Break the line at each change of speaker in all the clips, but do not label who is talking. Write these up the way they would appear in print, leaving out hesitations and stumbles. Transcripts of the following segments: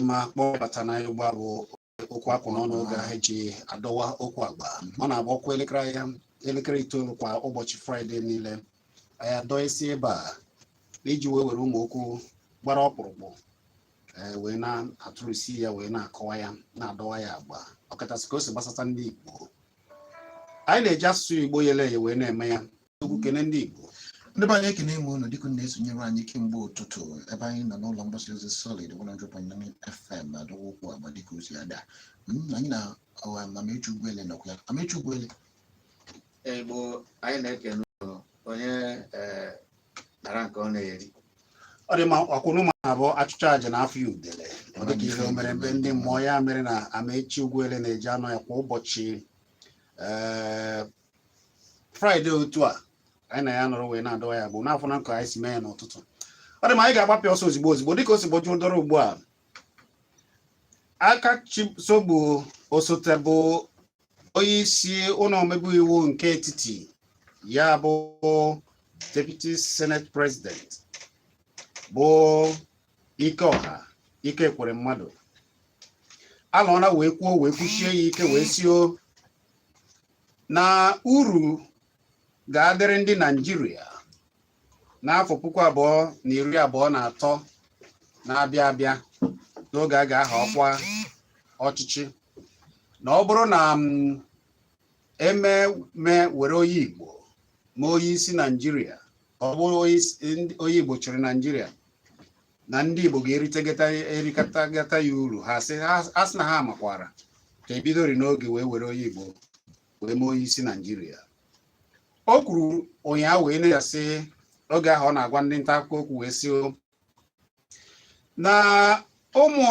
Dị mma, kpọbata na ugbu a bụ okwu akwụ n'ọnụ, oge ahụ eji adọwa okwu agba. Ọ na-agba ọkụ elekere ya 9 kwa ụbọchị Fraịde niile. Anyị adọ isi ebe a iji wee were ụmụ okwu gbara ọkpụrụkpụ, wee na-atụrụsi ya, wee na-akọwa ya, na-adọwa ya agba, ọkachasị ka o si gbasata ndị Igbo. Anyị na-eji asụsụ Igbo yele eye wee na-eme ya. Okwu kene ndị Igbo.
Ndị be anyị, ekene m unu dịka unu na-esonyere anyị kemgbe ụtụtụ ebe anyị nọ n'ụlọ mgbasa ozi Solid 100.9 FM na-adọwa okwu agba dịka ozi ada. Anyị na Amechi Ugwuele nọkwa ya. Amechi Ugwuele.
Igbo, anyị na-ekene unu. Onye nara nke ọ na-eri.
Ọ dị mma. Ọkwụnụ ma abụ achụcha aja na afọ ya udele, ọ dịka ihe o mere mgbe ndị mmụọ ya mere na Amechi Ugwuele na-eji anọ ya kwa ụbọchị Fraịde. Otu a anyị na ya nọrọ wee na-adọwa ya bụ n'afọ na nkọ anyị si mee ya n'ụtụtụ. Ọ dị mma, anyị ga-agbapụ ọsọ ozigbo ozigbo dịka o si gbojuo dọrọ ugbu a. Aka sogbu osote bụ onye isi ụlọ omebe iwu nke etiti, ya bụ Deputy Senate President, bụ Ikeọha Ike Ekweremadu, alọọla wee kwuo, wee kwuchie ya ike, wee sio na uru ga-adịrị ndị Naijiria n'afọ 2023 na-abịa abịa, n'oge a ga-aha ọkwa ọchịchị, na ọ bụrụ na ememe were onye Igbo ma onye isi Naijiria, ọ bụrụ onye Igbo chịrị Naijiria, na ndị Igbo ga-eritegata erikọtagata ya uru. Ha sị ha sị na ha makwara ka ebidori n'oge wee were onye Igbo wee mee onye isi Naijiria. O kwuru ụnyaahụ wee na-asị, oge ahụ ọ na-agwa ndị nta akụkọ okwu, wee sị na ụmụ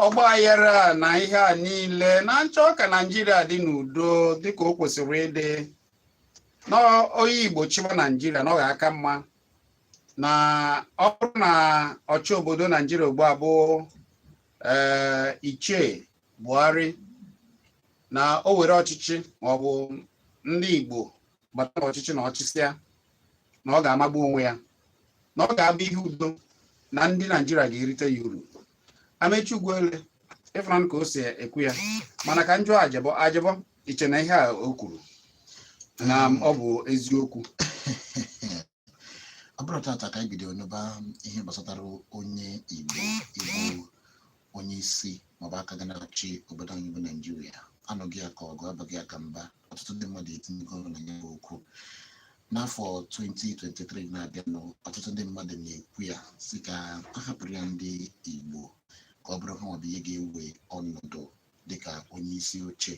ọgba aghara a na ihe a niile na nchọ ka Naijiria dị n'udo dịka o kwesịrị ịdị, na onye Igbo chịba Naijiria na ọ ga-aka mma, na ọ bụrụ na ọchị obodo Naijiria ugbu a bụ Ichie Buhari, na o were ọchịchị maọbụ ndị Igbo bata n'ọchịchị na ọchịsịa, na ọ ga-amagbu onwe ya, na ọ ga-abụ ihe udo, na ndị Naijiria ga-erite ya uru. Amechi Ugwuele, ịfụnanụ ka o si ekwu ya, mana ka njụ Ajebọ. Ajebọ, iche na ihe a o kwuru na ọ bụ eziokwu?
Ọ bụrụ tata ka anyị bidoro n'ụba ihe gbasatara onye Igbo ịbụ onye isi maọbụ aka ga na-achị obodo anyị bụ Naijiria, anụghị ya ka ọgụ abaghị ya ka mba. Ọtụtụ ndị mmadụ etinyego ọnụ na ya bụ okwu. N'afọ 2023 na-abịanụ, ọtụtụ ndị mmadụ na-ekwu ya si ka a hapụrụ ya ndị Igbo ka ọ bụrụ ha nwabụ ihe ga-ewe ọnọdụ dịka onye isi oche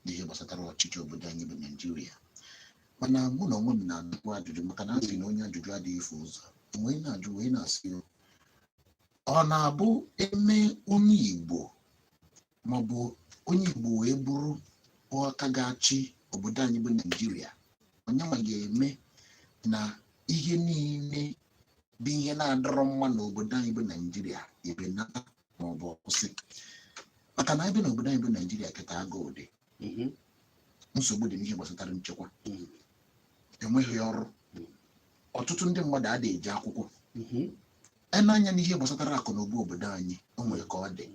n'ihe gbasatara ọchịchị obodo anyị bụ Naijiria. Mana mụ na onwe m na-ajụkwa ajụjụ, maka na asị na onye ajụjụ adịghị efu ụzọ. Wee na-ajụ wee na-asị, ọ na-abụ eme onye Igbo maọbụ onye Igbo wee bụrụ aka ga-achị obodo anyị bụ Naijiria, onyenwa ga-eme na ihe niile bụ ihe na-adọrọ mma n'obodo anyị bụ Naijiria ebenata maọbụ ọkwụsị? Maka na ebe n'obodo anyị bụ Naijiria kịta, agụụ dị, nsogbu dị n'ihe gbasatara nchekwa, enweghị ọrụ, ọtụtụ ndị mmadụ adịghị eji akwụkwọ. Ene anya n'ihe gbasatara akụ na ụba obodo anyị, o nwere ka ọ dị.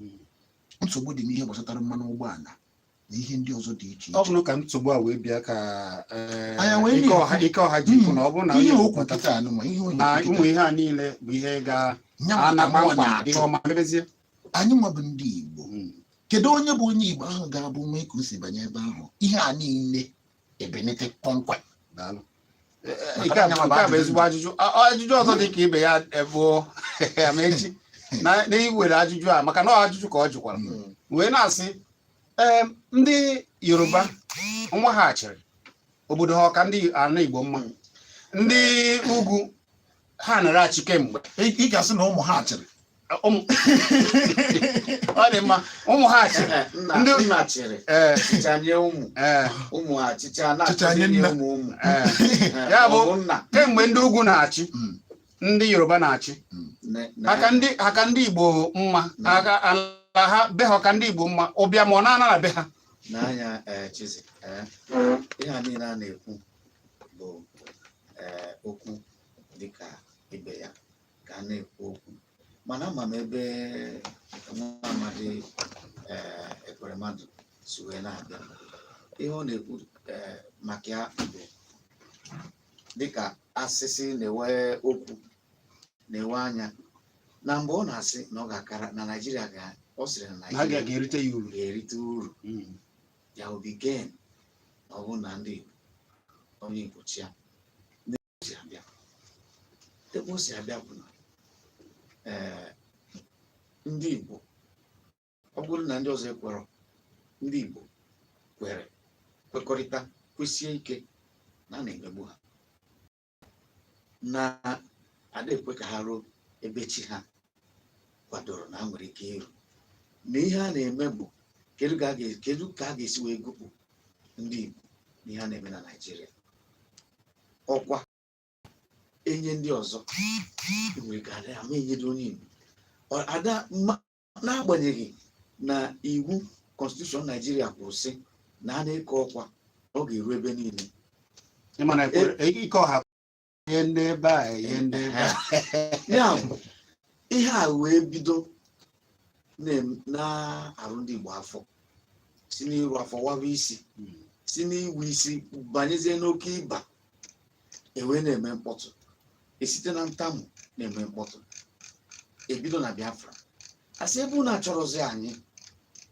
Nsogbu dị n'ihe gbasatara mmanụ ụgbọala na ihe ndị ọzọ dị iche
Ọ
iche.
bụrụ ka nsogbu a wee bịa ka
Anya wee
ike ọha
na-ekwu.
ike ọha ji kwu na ọ bụrụ na
Ihe
onye Igbo
okwu
pụta
kịta anụnwa, ihe onye
na
kịta,
ụmụ ihe a niile bụ ihe
nya maka
ga-anakwa
mụnwa
nkwa
na-achọ.
ihe ọma mebezie.
Anyị nwa bụ ndị Igbo, kedu onye bụ onye Igbo ahụ ga-abụ nwee ka o si banye ebe ahụ, ihe a niile ebenete kpọmkwem?
Daalụ.
Maka
Nke a
na
nke a bụ ezigbo ajụjụ. Ajụjụ ọzọ dị ka ibe ya bụ, Amechi, na n'iwere ajụjụ a, maka na ọ ajụjụ ka ọ jụkwara wee na-asị, ee, ndị Yoruba nwa ha chịrị obodo ha, ọka ndị ala Igbo mma? Ndị ugwu ha nara achị kemgbe.
Ị ga-asị na ụmụ ha chịrị.
Ọ dị mma, ụmụ ha chịrị.
Nna nna chịrị, chịchanye ụmụ, ụmụ achịcha
Chịchanye
na-achịzi
nna.
ụmụ ụmụ.
Ya bụ,
ọ bụ nna.
Kemgbe ndị ugwu na-achị, ndị Yoruba na-achị, aka ndị Igbo mma, aka ala ha be ha ọka ndị Igbo mma, ụbịam ọ na-ana na be ha?
N'anya, Chizi, ihe a niile a na-ekwu bụ okwu dịka ibe ya ka a na-ekwu okwu. Mana ama m ebe nwa amadi Ekweremadu si wee na-abịa. Ihe ọ na-ekwu maka ya bụ dịka asịsị na-ewe okwu na-ewe anya na mgbe ọ na-asị na ọ ga-akara na Naijiria ga, ọ sịrị na
na a
Naijiria
ga-erite ya uru.
Ga-erite uru. There will be gain na ọ bụrụ na ndị Igbo, onye Igbo chịa. N'ebe o si abịa, ebe o si abịa bụ na ndị Igbo, ọ bụrụ na ndị ọzọ ekwerọ, ndị Igbo kwere, kwekọrịta, kwesie ike na a na-emegbu ha, na ada ekwe ka ha ruo ebe chi ha kwadoro na ha nwere ike iru, na ihe a na-eme bụ kedu ka a ga-esi wee gụpụ ndị Igbo n'ihe a na-eme na Naịjirịa. Ọkwa enye ndị ọzọ nwere ka ada ama enyere onye Igbo. Ada n'agbanyeghị na iwu constitution Naijiria kwuru sị na a na-eke ọkwa, ọ ga-eru ebe niile.
Ịma na ike ọha, ihe ndị ebe a, ihe ndị ebe a.
Ya bụ ihe a wee bido na-arụ ndị Igbo afọ, si n'iru afọ wawa isi, si n'iwu isi banyezie n'oke ịba, ewee na-eme mkpọtụ, esite na ntamu na-eme mkpọtụ, ebido na Biafra, asị ebe unu achọrọzi anyị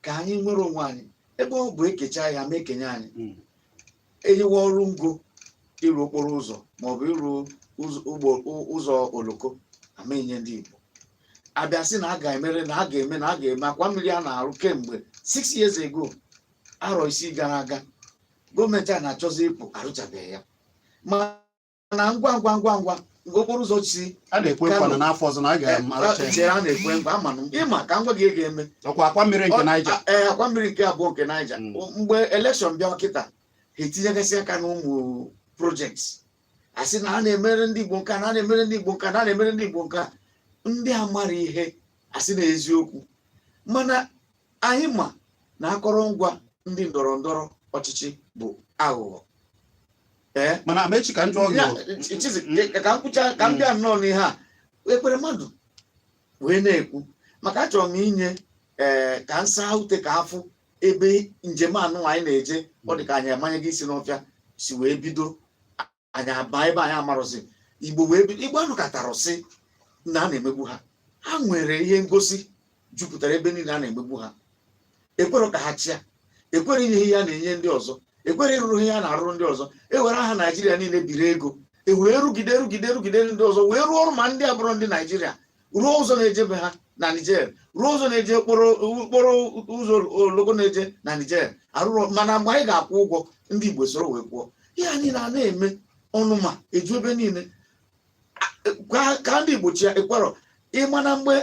ka anyị nwere onwe anyị, ebe ọ bụ ekecha ya ma ekenye anyị, enyewe ọrụ ngo ịrụ okporo ụzọ maọbụ ịrụ ụzọ ụgbọ ụzọ oloko, ama enye ndị Igbo. Abịa sị na a ga-emere, na a ga-eme, na a ga-eme akwa mmiri a na-arụ kemgbe 6 years ago, arọ 6 gara aga, gọọmenti a na-achọzi ịpụ, arụchabeghị ya. Mana ngwa ngwa ngwa ngwa okporo ụzọ si
A na-ekwe nkwa na n'afọ ọzọ na a ga-arụcha ya.
Chere, a na-ekwe nkwa, ama m ịma ka m gwa gị ihe ga-eme.
Ọkwa akwa mmiri nke Niger.
Ee, akwa mmiri nke abụọ nke Niger. Mgbe election bịa kịta, ha etinyegasị aka n'ụmụ project, asị na a na-emere ndị Igbo nka, na a na-emere ndị Igbo nka, na a na-emere ndị Igbo nka. Ndị a mara ihe asị na eziokwu, mana anyị ma na akọrọngwa ndị ndọrọ ndọrọ ọchịchị bụ aghụghọ, ee.
Mana Amechi, ka m jụọ gị
Ya,
o.
Chizi, ka m kwucha, ka m bịa nnọọ n'ihe a Ekweremadu wee na-ekwu, maka achọrọ m inye ee ka m saa ute ka afụ ebe njem anụ anyị na-eje. Ọ dị ka anyị amanyeghị isi n'ọfịa si wee bido, anyị aba ebe anyị amarụzi. Igbo wee bido, Igbo anụkọtara sị na a na-emegbu ha. Ha nwere ihe ngosi jupụtara ebe niile, a na-emegbu ha, ekwerọ ka ha chịa, ekwere inye ihe a na-enye ndị ọzọ, ekwere ịrụrụ ihe a na-arụrụ ndị ọzọ. Ewere aha Naijiria niile biri ego, ewee rugide, rugide, rugide ndị ọzọ, wee rụọ ọrụ ma ndị abụrụ ndị Naijiria, rụọ ụzọ na-ejebe ha na Niger, rụọ ụzọ na-eje okporo okporo ụzọ oloko na-eje na Niger arụrụ. Mana mgbe anyị ga-akwụ ụgwọ, ndị Igbo soro wee kwụọ. Ihe anyị na na-eme ọnụma eju ebe niile. Ka ndị Igbo chia, ekwerọ. Ịma na mgbe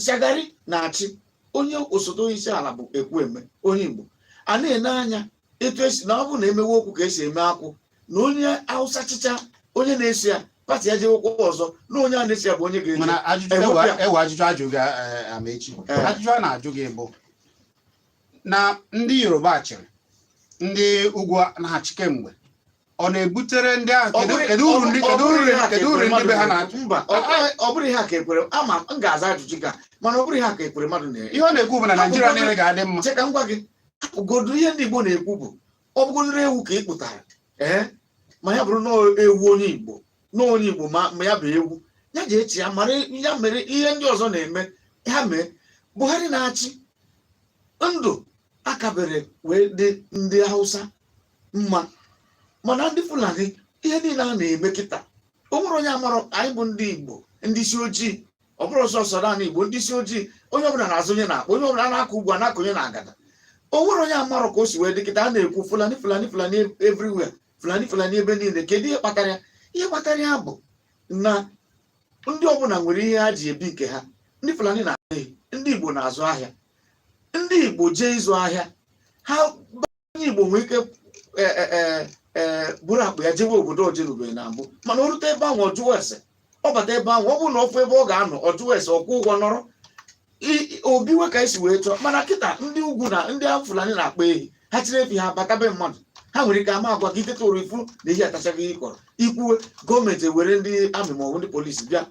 Shagari na-achị, onye osote onye isi ala bụ Ekwueme, onye Igbo. A na-ene anya etu esi na ọ bụrụ na emewe okwu ka esi eme akwụ, na onye Hausa chịcha, onye na-eso ya, party ya jewekwa ọzọ, na onye a na-eso ya bụ onye ga-eje.
Mana ajụjụ
Ewepụ
ewe
ya.
Ewe ajụjụ ajụ gị, Amechi. Ajụjụ a na-ajụ gị bụ na ndị Yoruba chịrị, ndị ugwu na-achị kemgbe, ọ na-ebutere ndị ahụ
Ọ
kedu kedu uru ndị
ọ
kedu
bụrụ
uru
ihe a ka
kedu uru ndị be ha
Ekweremadu
na-achị?
na-ekwu. Mba, ọ bụrụ ihe a ka ekwere ama m ga-aza ajụjụ ga, mana ọ bụrụ ihe a ka Ekweremadu na
Ihe ọ na-ekwu bụ na Naijiria niile ga-adị mma.
Che ka m gwa gị, hapụgodu ihe ndị Igbo na-ekwu bụ ọ bụgodoro ewu ka ị kpụtara, ee, ma ya bụrụ na ewu onye Igbo, na onye Igbo ma ya bụ ewu ya ji echi ya mara ya mere ihe ndị ọzọ na-eme ha mee. Buhari na-achị, ndụ akabere wee dị ndị Hausa mma, mana ndị Fulani, ihe niile a na-eme kịta, o nwere onye amarọ. Anyị bụ ndị Igbo, ndị isi ojii, ọ bụrụ sọsọ naanị Igbo, ndị isi ojii, onye ọbụla na-azụ onye na-akpọ, onye ọbụla na-akọ ugwu a na-akọ onye na-agada. O nwere onye amarọ ka o si wee dị kịta. A na-ekwu Fulani, Fulani, Fulani everywhere, Fulani, Fulani ebe niile. Kedu ihe kpatara ya? Ihe kpatara ya bụ na ndị ọbụla nwere ihe ha ji ebi nke ha. Ndị Fulani na-azụ ehi, ndị Igbo na-azụ ahịa. Ndị Igbo jee ịzụ ahịa ha, onye Igbo nwee ike buru akpa ya jewe obodo ojenubeghị na mbụ, mana o rute ebe ahụ, ọ jụọ ese, ọ bata ebe ahụ, ọ bụrụ na ọ fụ ebe ọ ga-anọ, ọ jụọ ese, ọ kwụ ụgwọ, nọrọ obiwe ka esi wee chọọ. Mana kịta, ndị ugwu na ndị Fulani na-akpa ehi ha, chịrị efi ha bata be mmadụ, ha nwere ike ama agwa gị, iteta ụra, ifu na ehi atachaghị ihe ịkọrọ. Ikwuwe, gọọmenti ewere ndị army maọbụ ndị polisi bịa.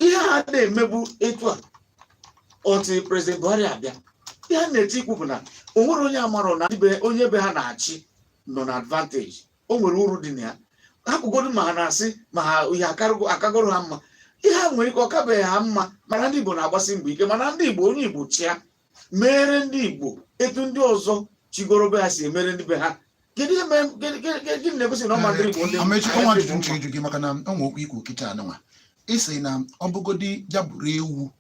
Ihe a na-emebu etu a otu President Buhari abịa, ihe a na-eti ikwu bụ na o nwere onye amarọ na ndị onye be ha na-achị nọ na advantage. O nwere uru dị na ya. Hapụgodu ma ha na-asị ma ha ihe akagoro ha mma, ihe a nwere ike ọ kabeghị ha mma, mana ndị Igbo na-agbasi mbọ ike. Mana ndị Igbo, onye Igbo chịa, mere ndị Igbo etu ndị ọzọ chigoro be ha si emere ndị be ha, kedu ihe mere? Gịnị na-egosi na ọ ma ndị Igbo ndị
Amechi,
anyị
ọnwa
ndị
ajụjụ
Igbo
nche
mma?
ịjụ gị, maka na ọ nwe okwu ikwu kịta anụnwa, ịsị na ọ bụgodi ya bụrụ ewu,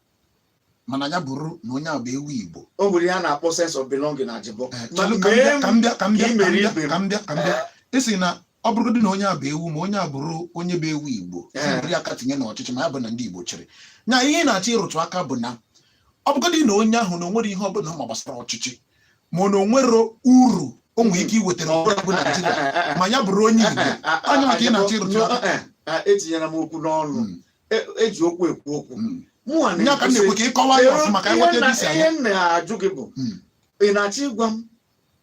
mana ya bụrụ na onye a bụ ewu Igbo.
O nwere ihe a na-akpọ sense of belonging na ajịbọ. Ma
Chelụ, ka m bịa, ka m bịa, ka m bịa,
ka ị
ka m
mere
bịa,
ibe m.
ka m bịa, ka m bịa. Ịsị na ọ bụrụgodị na onye a bụ ewu, ma onye a bụrụ onye bụ ewu Igbo, si were aka tinye n'ọchịchị, ma ya bụ na ndị Igbo chịrị nya, ihe ị na-achọ ịrụtụ aka bụ na ọ bụgodị na onye ahụ na o nwere ihe ọbụla ma gbasara ọchịchị, ma na o nwere uru o nwere ike iwetara obodo bụ Naijiria, ma ya bụrụ onye Igbo anya, maka ị na-achọ ịrụtụ aka.
Etinyere m okwu n'ọnụ. Eji okwu ekwu okwu. Mụnwa
Nya ka m na-ekwe ka ị kọwaa ya ọfụma, ka anyị nweta ebe isi
ihe
anya.
m na-ajụ gị bụ, ị na-achọ ịgwa m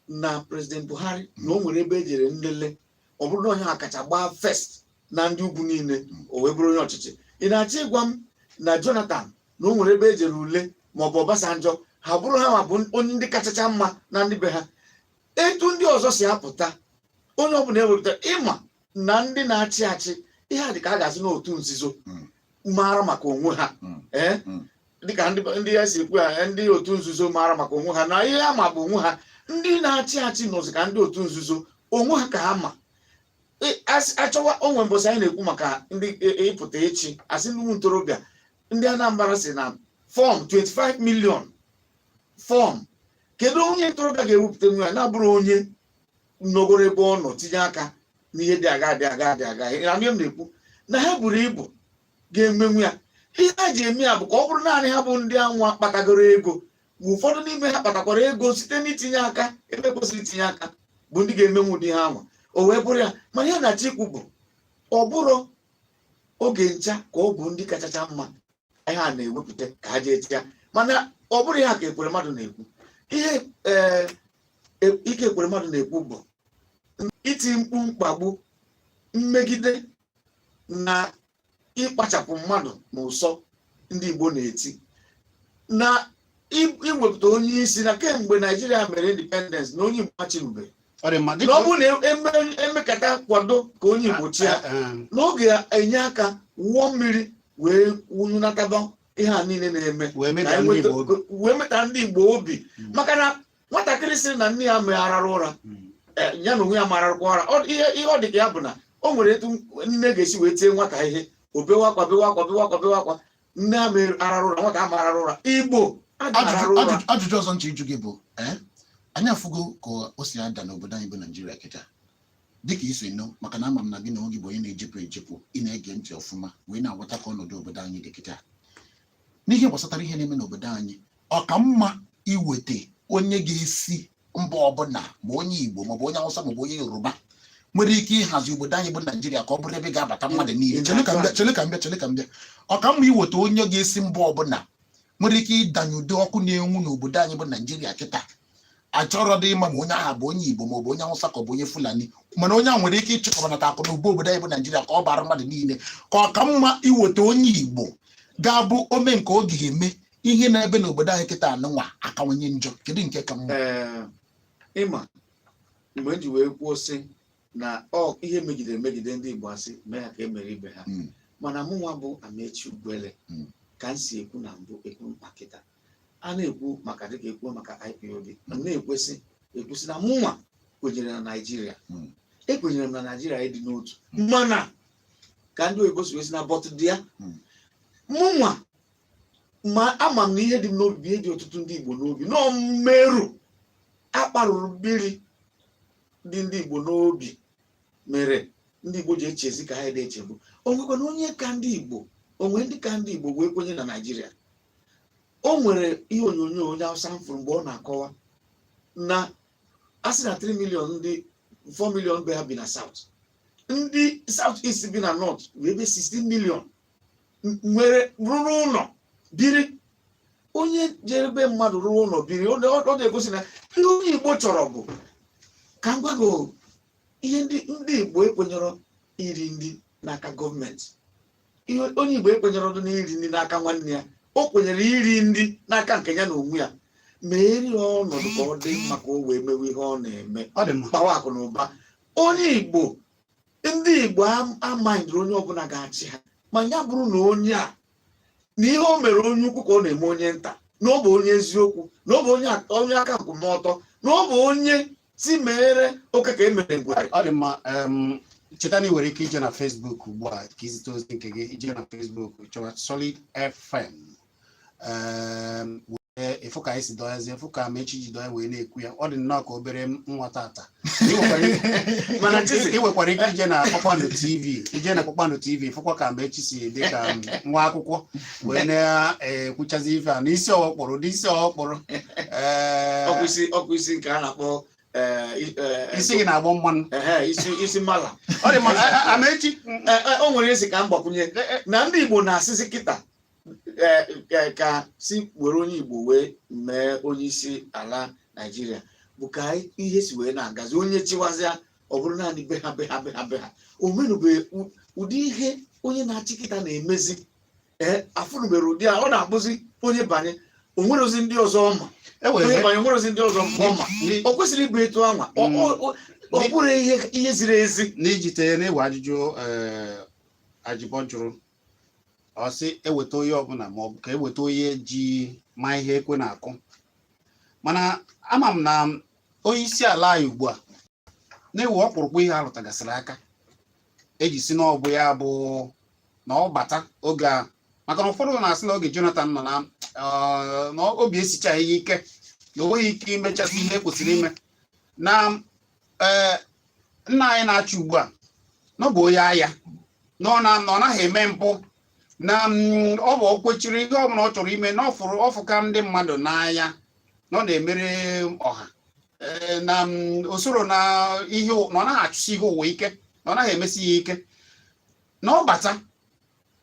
na President Buhari, na o nwere ebe ejere nlele, ọ bụrụ na onye a kacha gbaa first na ndị ugwu niile, o wee bụrụ onye ọchịchị? Ị na-achọ ịgwa m na Jonathan, na o nwere ebe ejere ule, maọbụ Obasanjo, ha bụrụ ha ma bụ onye ndị kachacha mma na ndị be ha, etu ndị ọzọ si apụta, onye ọbụla ewepụta? Ịma na ndị na-achị achị, ihe a dị ka a ga-asị n'otu nzuzo maara maka onwe ha. Ee, dịka ndị ya si ekwu ya, ndị otu nzuzo maara maka onwe ha na ihe ama bụ onwe ha. Ndị na-achị achị nọzi ka ndị otu nzuzo onwe ha ka ha ma. Achọwa onwe mbọsị anyị na-ekwu maka ndị ịpụta echi, asị ndị ụmụ ntorobịa ndị Anambra si na form 25 million form. Kedu onye ntorobịa ga-ewepụta nwe ya na-abụrụ onye nọgoro ebe ọ nọ tinye aka n'ihe dị aga dị aga dị aga? Ihe m na-ekwu na ha buru ibu ga-emenwu ya. Ihe ha ji eme ya bụ ka ọ bụrụ naanị ha bụ ndị anwa kpatagoro ego, ma ụfọdụ n'ime ha kpatakwara ego site n'itinye aka ebe kwesịrị itinye aka, bụ ndị ga-emenwu ụdị ha anwa, o wee bụrụ ya. Mana ihe na-achọ ikwu bụ, ọ bụrụ oge ncha ka ọ bụ ndị kachacha mma ihe a na-ewepụta ka ha jee ya. Mana ọ bụrụ ya ka ekwere mmadụ na-ekwu, ihe ee ike ekwere mmadụ na-ekwu bụ iti mkpu mkpagbu, mmegide na ịkpachapụ mmadụ n'ụsọ ndị Igbo na-eti na iwepụta onye isi na kemgbe Naijiria mere independence na onye Igbo achịrube.
Ọ dị mma.
Na ọ bụrụ na emekata kwado ka onye Igbo chịa, n'oge enye aka wụọ mmiri wee wụnyụnataba ihe a niile na-eme
wee
ka
meda
anyị
ndị
nweta-
Igbo obi.
Wee meta ndị Igbo obi, maka na nwatakịrị sịrị na nne ya megharara ụra, ya na onwe ya mararụkwa ụra. Ihe ọ dị ka ya bụ na o nwere etu nne ga-esi wee tie nwata ihe, o bewe akwa, bewe akwa, bewe akwa, bewe akwa. Nne ya arara ụra, nwata amarara ụra. Igbo adịghị
Ajụjụ
arara ụra.
Ajụjụ ọzọ nche ịjụ gị bụ, anyị afụgo ka o si ada n'obodo anyị bụ Naijiria kịta, dịka isi nụ, maka na ama m na gị na onwe gị bụ onye na-ejepụ ejepụ, ị na-ege ntị ọfụma wee na-aghọta ka ọnọdụ obodo anyị dị kịta n'ihe gbasatara ihe na-eme n'obodo anyị. Ọ ka mma iweta onye ga-esi mba ọbụla, ma onye Igbo, maọbụ onye Awụsa, maọbụ onye Yoruba, nwere ike ịhazi obodo anyị bụ Naijiria ka ọ bụrụ ebe ga-abata mmadụ niile? Chere ka m bịa, chere ka m bịa, chere ka m bịa. Ọ ka mma iweta onye ga-esi mba ọbụla nwere ike ịdanye ụdị ọkụ na-enwu n'obodo anyị bụ Naijiria kịta, achọrọ dị ịma ma onye ahụ bụ onye Igbo, ma ọ bụ onye Awụsa, ka ọ bụ onye Fulani, mana onye ahụ nwere ike ịchịkọbanata akụ na ụba obodo anyị bụ Naijiria ka ọ bara mmadụ niile, ka ọ ka mma iweta onye Igbo ga-abụ ome nke ọ ga-eme ihe na-ebe n'obodo anyị kịta anụnwa akawanye njọ? Kedu nke ka mma?
Ee, ịma mgbe m ji wee kwuo sị na ọ ihe megidere megide ndị Igbo, asị mee ha ka e mere ibe ha, mana mụnwa bụ Amechi Ugwuele, ka m si ekwu na mbụ, ekwu mkpa kịta a na-ekwu maka dịka ekwu maka IPOB, m na-ekwesị ekwesị na mụnwa kwenyere na Naijiria. Ekwenyere m na Naijiria ịdị n'otu, mana ka ndị oyibo si wee sị na but dị ya. Mụnwa ma ama m na ihe dị m n'obi bụ ihe dị ọtụtụ ndị Igbo n'obi, nọọ mmerụ akparụrụ mmiri dị ndị Igbo n'obi mere ndị Igbo ji echezi ka ha dị echegbu. O nwekwana onye ka ndị Igbo, onwe ndị ka ndị Igbo wee kwenye na Naijiria. O nwere ihe onyonyo onye Hausa m fụrụ mgbe ọ na-akọwa na a sị na 3 million, ndị 4 million be ha bi na South, ndị South East bi na North wee ebe 16 million nwere rụrụ ụlọ biri. Onye jere be mmadụ rụrụ ụlọ biri, ọ na-egosi na ihe onye Igbo chọrọ bụ ka m gwa gị o, ihe ndị Igbo ekwenyere iri nri n'aka gọọmenti. Ihe onye Igbo ekwenyere ọdụ n'iri nri n'aka nwanne ya, o kwenyere iri nri n'aka nke ya na onwe ya. Ma eri ọnọdụ ka ọ dị mma ka o wee mewe ihe ọ na-eme,
Ọ dị mma.
kpawa akụ na ụba. Onye Igbo, ndị Igbo amanyere onye ọbụla ga-achị ha, ma ya bụrụ na onye a na ihe o mere onye ukwu ka ọ na-eme onye nta, na ọ bụ onye eziokwu, na ọ bụ onye aka nkwụmọtọ, na ọ bụ onye si mere oke ka e mere ngwere.
Ọ dị mma. Cheta na ị nwere ike ije na Facebook ugbu a ka izite ozi nke gị. Ije na Facebook, chọwa Solid FM, wee ịfụ ka anyị si dọyazie, fụ ka Amechi ji dọya wee na-ekwu ya. Ọ dị nnọọ ka obere nwa tata.
Mana Chizzy,
Ị nwekwara ike ije na Kpakpando TV, ije na Kpakpando TV, fụkwa ka Amechi si dị ka nwa akwụkwọ wee na-ekwuchazi ife a n'isi ọkpụrụ, n'isi ọkpụrụ. Ee,
ọkụ isi nke a na-akpọ
isi gị na-agbọ mmanụ.
Ehe, isi mala.
Ọ dị mma. Amechi.
O nwere isi ka m gbakwunye na ndị Igbo na-asịsị kịta ka si were onye Igbo wee mee onye isi ala Naijiria, bụ ka ihe si wee na-agazi. Onye chịwazịa, ọ bụrụ naanị be ha, be ha, be ha, be ha. O menube ụdị ihe onye na-achị kịta na-emezi. Ee, afụnubere ụdị a. Ọ na-abụzi onye banye, o nwere ozi ndị ọzọ ọma.
E nwere
Onye banye, o nwere ozi ndị ọzọ ọma. O kwesịrị ịbụ etu anwa. Ọ bụrụ ihe ziri ezi.
N'ijite n'ịwa ajụjụ, ee, Ajibọ jụrụ, ọ sị eweta onye ọbụla ma ọ bụ ka eweta onye ji ma ihe ekwe na-akụ. Mana ama m na onye isi ala anyị ugbu a na-ewe ọkpụrụkpụ ihe alụtagasịrị aka eji si na ọ bụ ya bụ na ọ bata oge a, maka na ụfọdụ na-asị na oge Jonathan nọ na obi esichaghị ya ike, na o nweghị ike imechasị ihe e kwesịrị ime. Na ee, nna anyị na-achị ugbu a na ọ bụ onye agha, na ọ naghị eme mpụ, na ọ bụ o kwechiri ihe ọbụla ọ chọrọ ime, na ọ fụrụ ọfụka ndị mmadụ n'anya, na ọ na-emere ọha. Ee, na usoro na ihe na ọ naghị achụsi ihe ụwa ike, na ọ naghị emesi ya ike, na ọ bata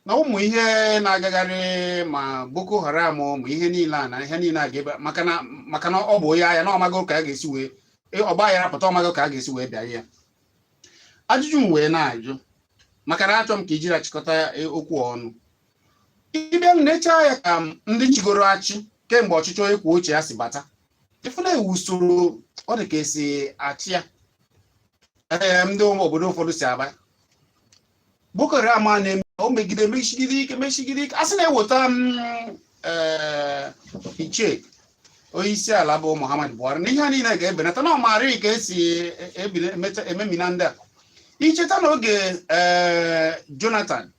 na ụmụ ihe na-agagharị ma Boko Haram ma ihe niile a na ihe niile a ga-ebe, maka na ọ bụ onye agha, na ọmago ka a ga-esi wee ọgba aghara pụta, ọmago ka a ga-esi wee bịa ya. Ajụjụ m wee na-ajụ, maka na achọ m ka ijiri achịkọta okwu ọnụ, ịbịa m na-eche ya ka ndị chigoro achị kemgbe ọchịchị onye kwuo uche ya si bata, ịfụ na ewu usoro ọ dị ka esi achị ya. Ee, ndị obodo ụfọdụ si aba Boko Haram a na-eme o megide mechigide ike, mechigide ike, a sị na-eweta m ee ichie onye isi ala bụ Muhammadu Buhari, na ihe a niile ga-ebenata, na ọmarị ka esi ememina ndị a. Icheta n'oge ee Jonathan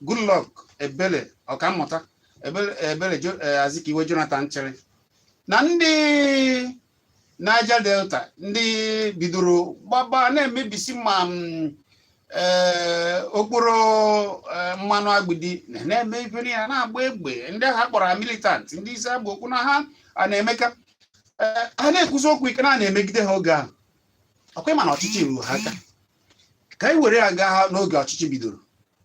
Goodluck Ebele, ọkammụta Ebele Azikiwe Jonathan chịrị, na ndị Niger Delta ndị bidoro gbaba na-emebisi ma ee okporo mmanụ agbidi na-eme ife niile, na-agba egbe, ndị agha kpọrọ ha militant, ndị isi agba okwu na ha a na-emeka ha na-ekwusi okwu ike na a na-emegide ha oge ahụ. Ọkwa ịma na ọchịchị ruru ha aka ka anyị were ya gaa ha n'oge ọchịchị bidoro,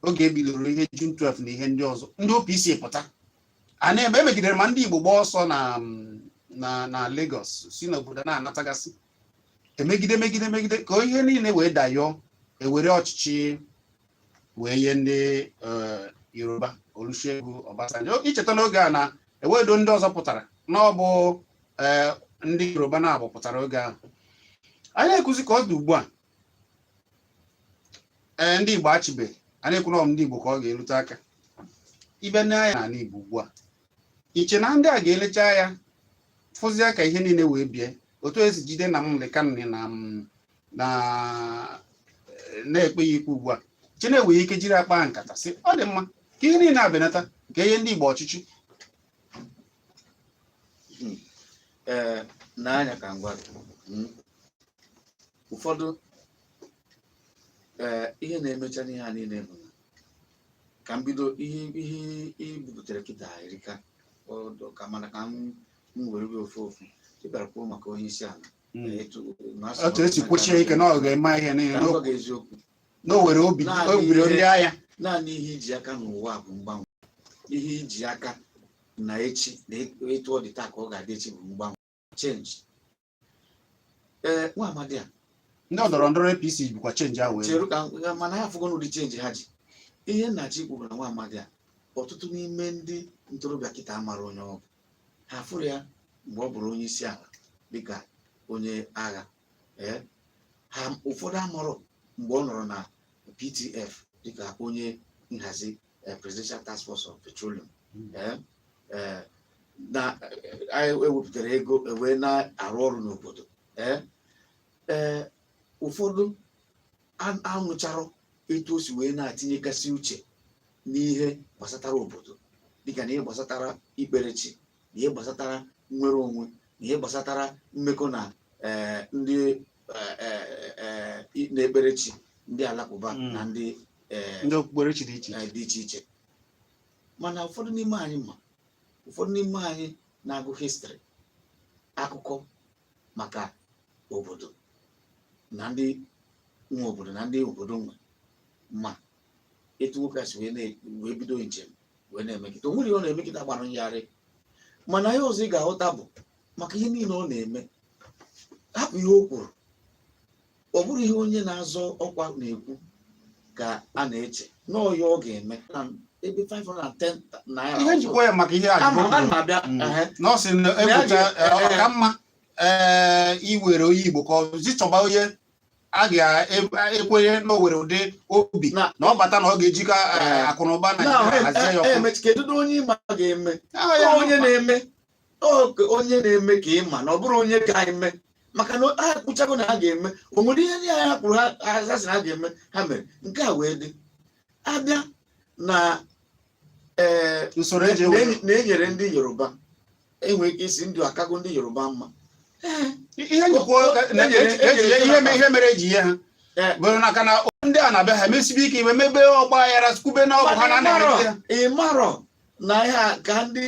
oge ebidoro ihe June 12 na ihe ndị ọzọ, ndị OPC pụta a na-eme emegidere ma ndị Igbo gbaa ọsọ na Lagos, si n'obodo na-anatagasị, emegide, megide, megide ka ihe niile wee dayọọ, ewere ọchịchị wee nye ndị Yoruba, Olusegun Obasanjo. Icheta n'oge a na ewedo ndị ọzọ pụtara na ọ bụ ndị Yoruba na-abụ pụtara oge ahụ. Anyị na-ekwuzi ka ọ dị ugbu a, ee, ndị Igbo achịbe, a na-ekwu na ọ ndị Igbo ka ọ ga-erute aka. Ibe n'anya n'ala Igbo ugbu a, iche na ndị a ga-elecha ya fụzie ka ihe niile wee bie otu esi jide na Nnamdi Kanu na na-ekpe ya ikpe ugbu a, che na-enweghị ike jiri akpa nkata sị ọ dị mma ka ihe niile abenata, ka enye ndị Igbo ọchịchị?
Ee, n'anya ka ngwa gị, ụfọdụ ee ihe na-emecha n'ihe a niile bụ na ka m bido ihe i buputere kịta erika ọdụ ka, mana ka m were gị ofu ofu. Ị bịara kwuo maka onye isi ala, na asị
Otu esi kwechie ike na ọ ga-eme ihe niile.
Ka m gwa gị eziokwu.
Na o were obi
Naanị
o biri ndị agha.
Naanị ihe iji aka n'ụwa bụ mgbanwe. Ihe iji aka na echi na etu ọ dị taa ka ọ ga-adị echi bụ mgbanwe, change. Ee, nwa amadi a
Ndị ndọrọ ndọrọ APC bụkwa change ahụ wee
Cheru ka mana ha afụgo n'ụdị change ha ji. Ihe nnachi kwuru na nwa amadi a, ọtụtụ n'ime ndị ntorobịa kịta amara onye ọ bụ. Ha fụrụ ya mgbe ọ bụrụ onye isi ala dịka onye agha. Ee, ha ụfọdụ amarọ mgbe ọ nọrọ na PTF dịka onye nhazi Presidential Task Force of Petroleum. Ee, ee, na anyị ewepụtara ego wee na-arụ ọrụ n'obodo. Ee, ee, ụfọdụ anụcharụ etu o si wee na-atinyekasị uche n'ihe gbasatara obodo, dịka na ihe gbasatara ikperechi, na ihe gbasatara nnwere onwe, na ihe gbasatara mmekọ na ndị na-ekperechi, ndị alakụba na ndị
ndị okpukperechi dị iche iche
dị iche iche. Mana ụfọdụ n'ime anyị, ma ụfọdụ n'ime anyị na-agụ history, akụkọ maka obodo na ndị nwe obodo na ndị obodo nwe, ma etu nwoke a si wee bido njem wee na-emekịta, o nwere ihe ọ na-emekịta gbara nyarị. Mana ihe ọzọ ị ga-aghọta bụ maka ihe niile ọ na-eme, hapụ ihe o kwuru, ọ bụrụ ihe onye na-azọ ọkwa na-ekwu ka a na-eche nọọ ihe ọ ga-eme na ebe 510 naira.
Ihe njikwa ya maka ihe a
Ama ana m abịa. Ehe.
Na ọ sị na ekwucha
Na ya
ọka mma ee iwere onye Igbo ka ọ zichọba onye a ga-ekwenye na o nwere ụdị obi na ọ bata na ọ ga-ejikọ akụnụba
na
Naijiria hazie ya ọfụma.
Emechi, kedu onye ịma ga-eme?
Ah, ya
Ọ onye na-eme, ọ ka onye na-eme ka ịma na ọ bụrụ onye ga-eme, maka na ha kwuchago na ha ga-eme. O nwere ihe ndị ha kwuru, ha ha sị na ha ga-eme, ha mere nke a wee dị abịa na ee
usoro eji ewe
na enyere ndị Yoruba enwere ike isi ndụ akago ndị Yoruba mma. Ee.
Ihe njikwa ihe mere eji ihe ha bụrụ n'aka na ndị a na-abịa, ha emesibe ike iwe mebe ọgba aghara, kwube na ọ bụ ha na na-emegide ha.
Ị marọ na ihe a ka ndị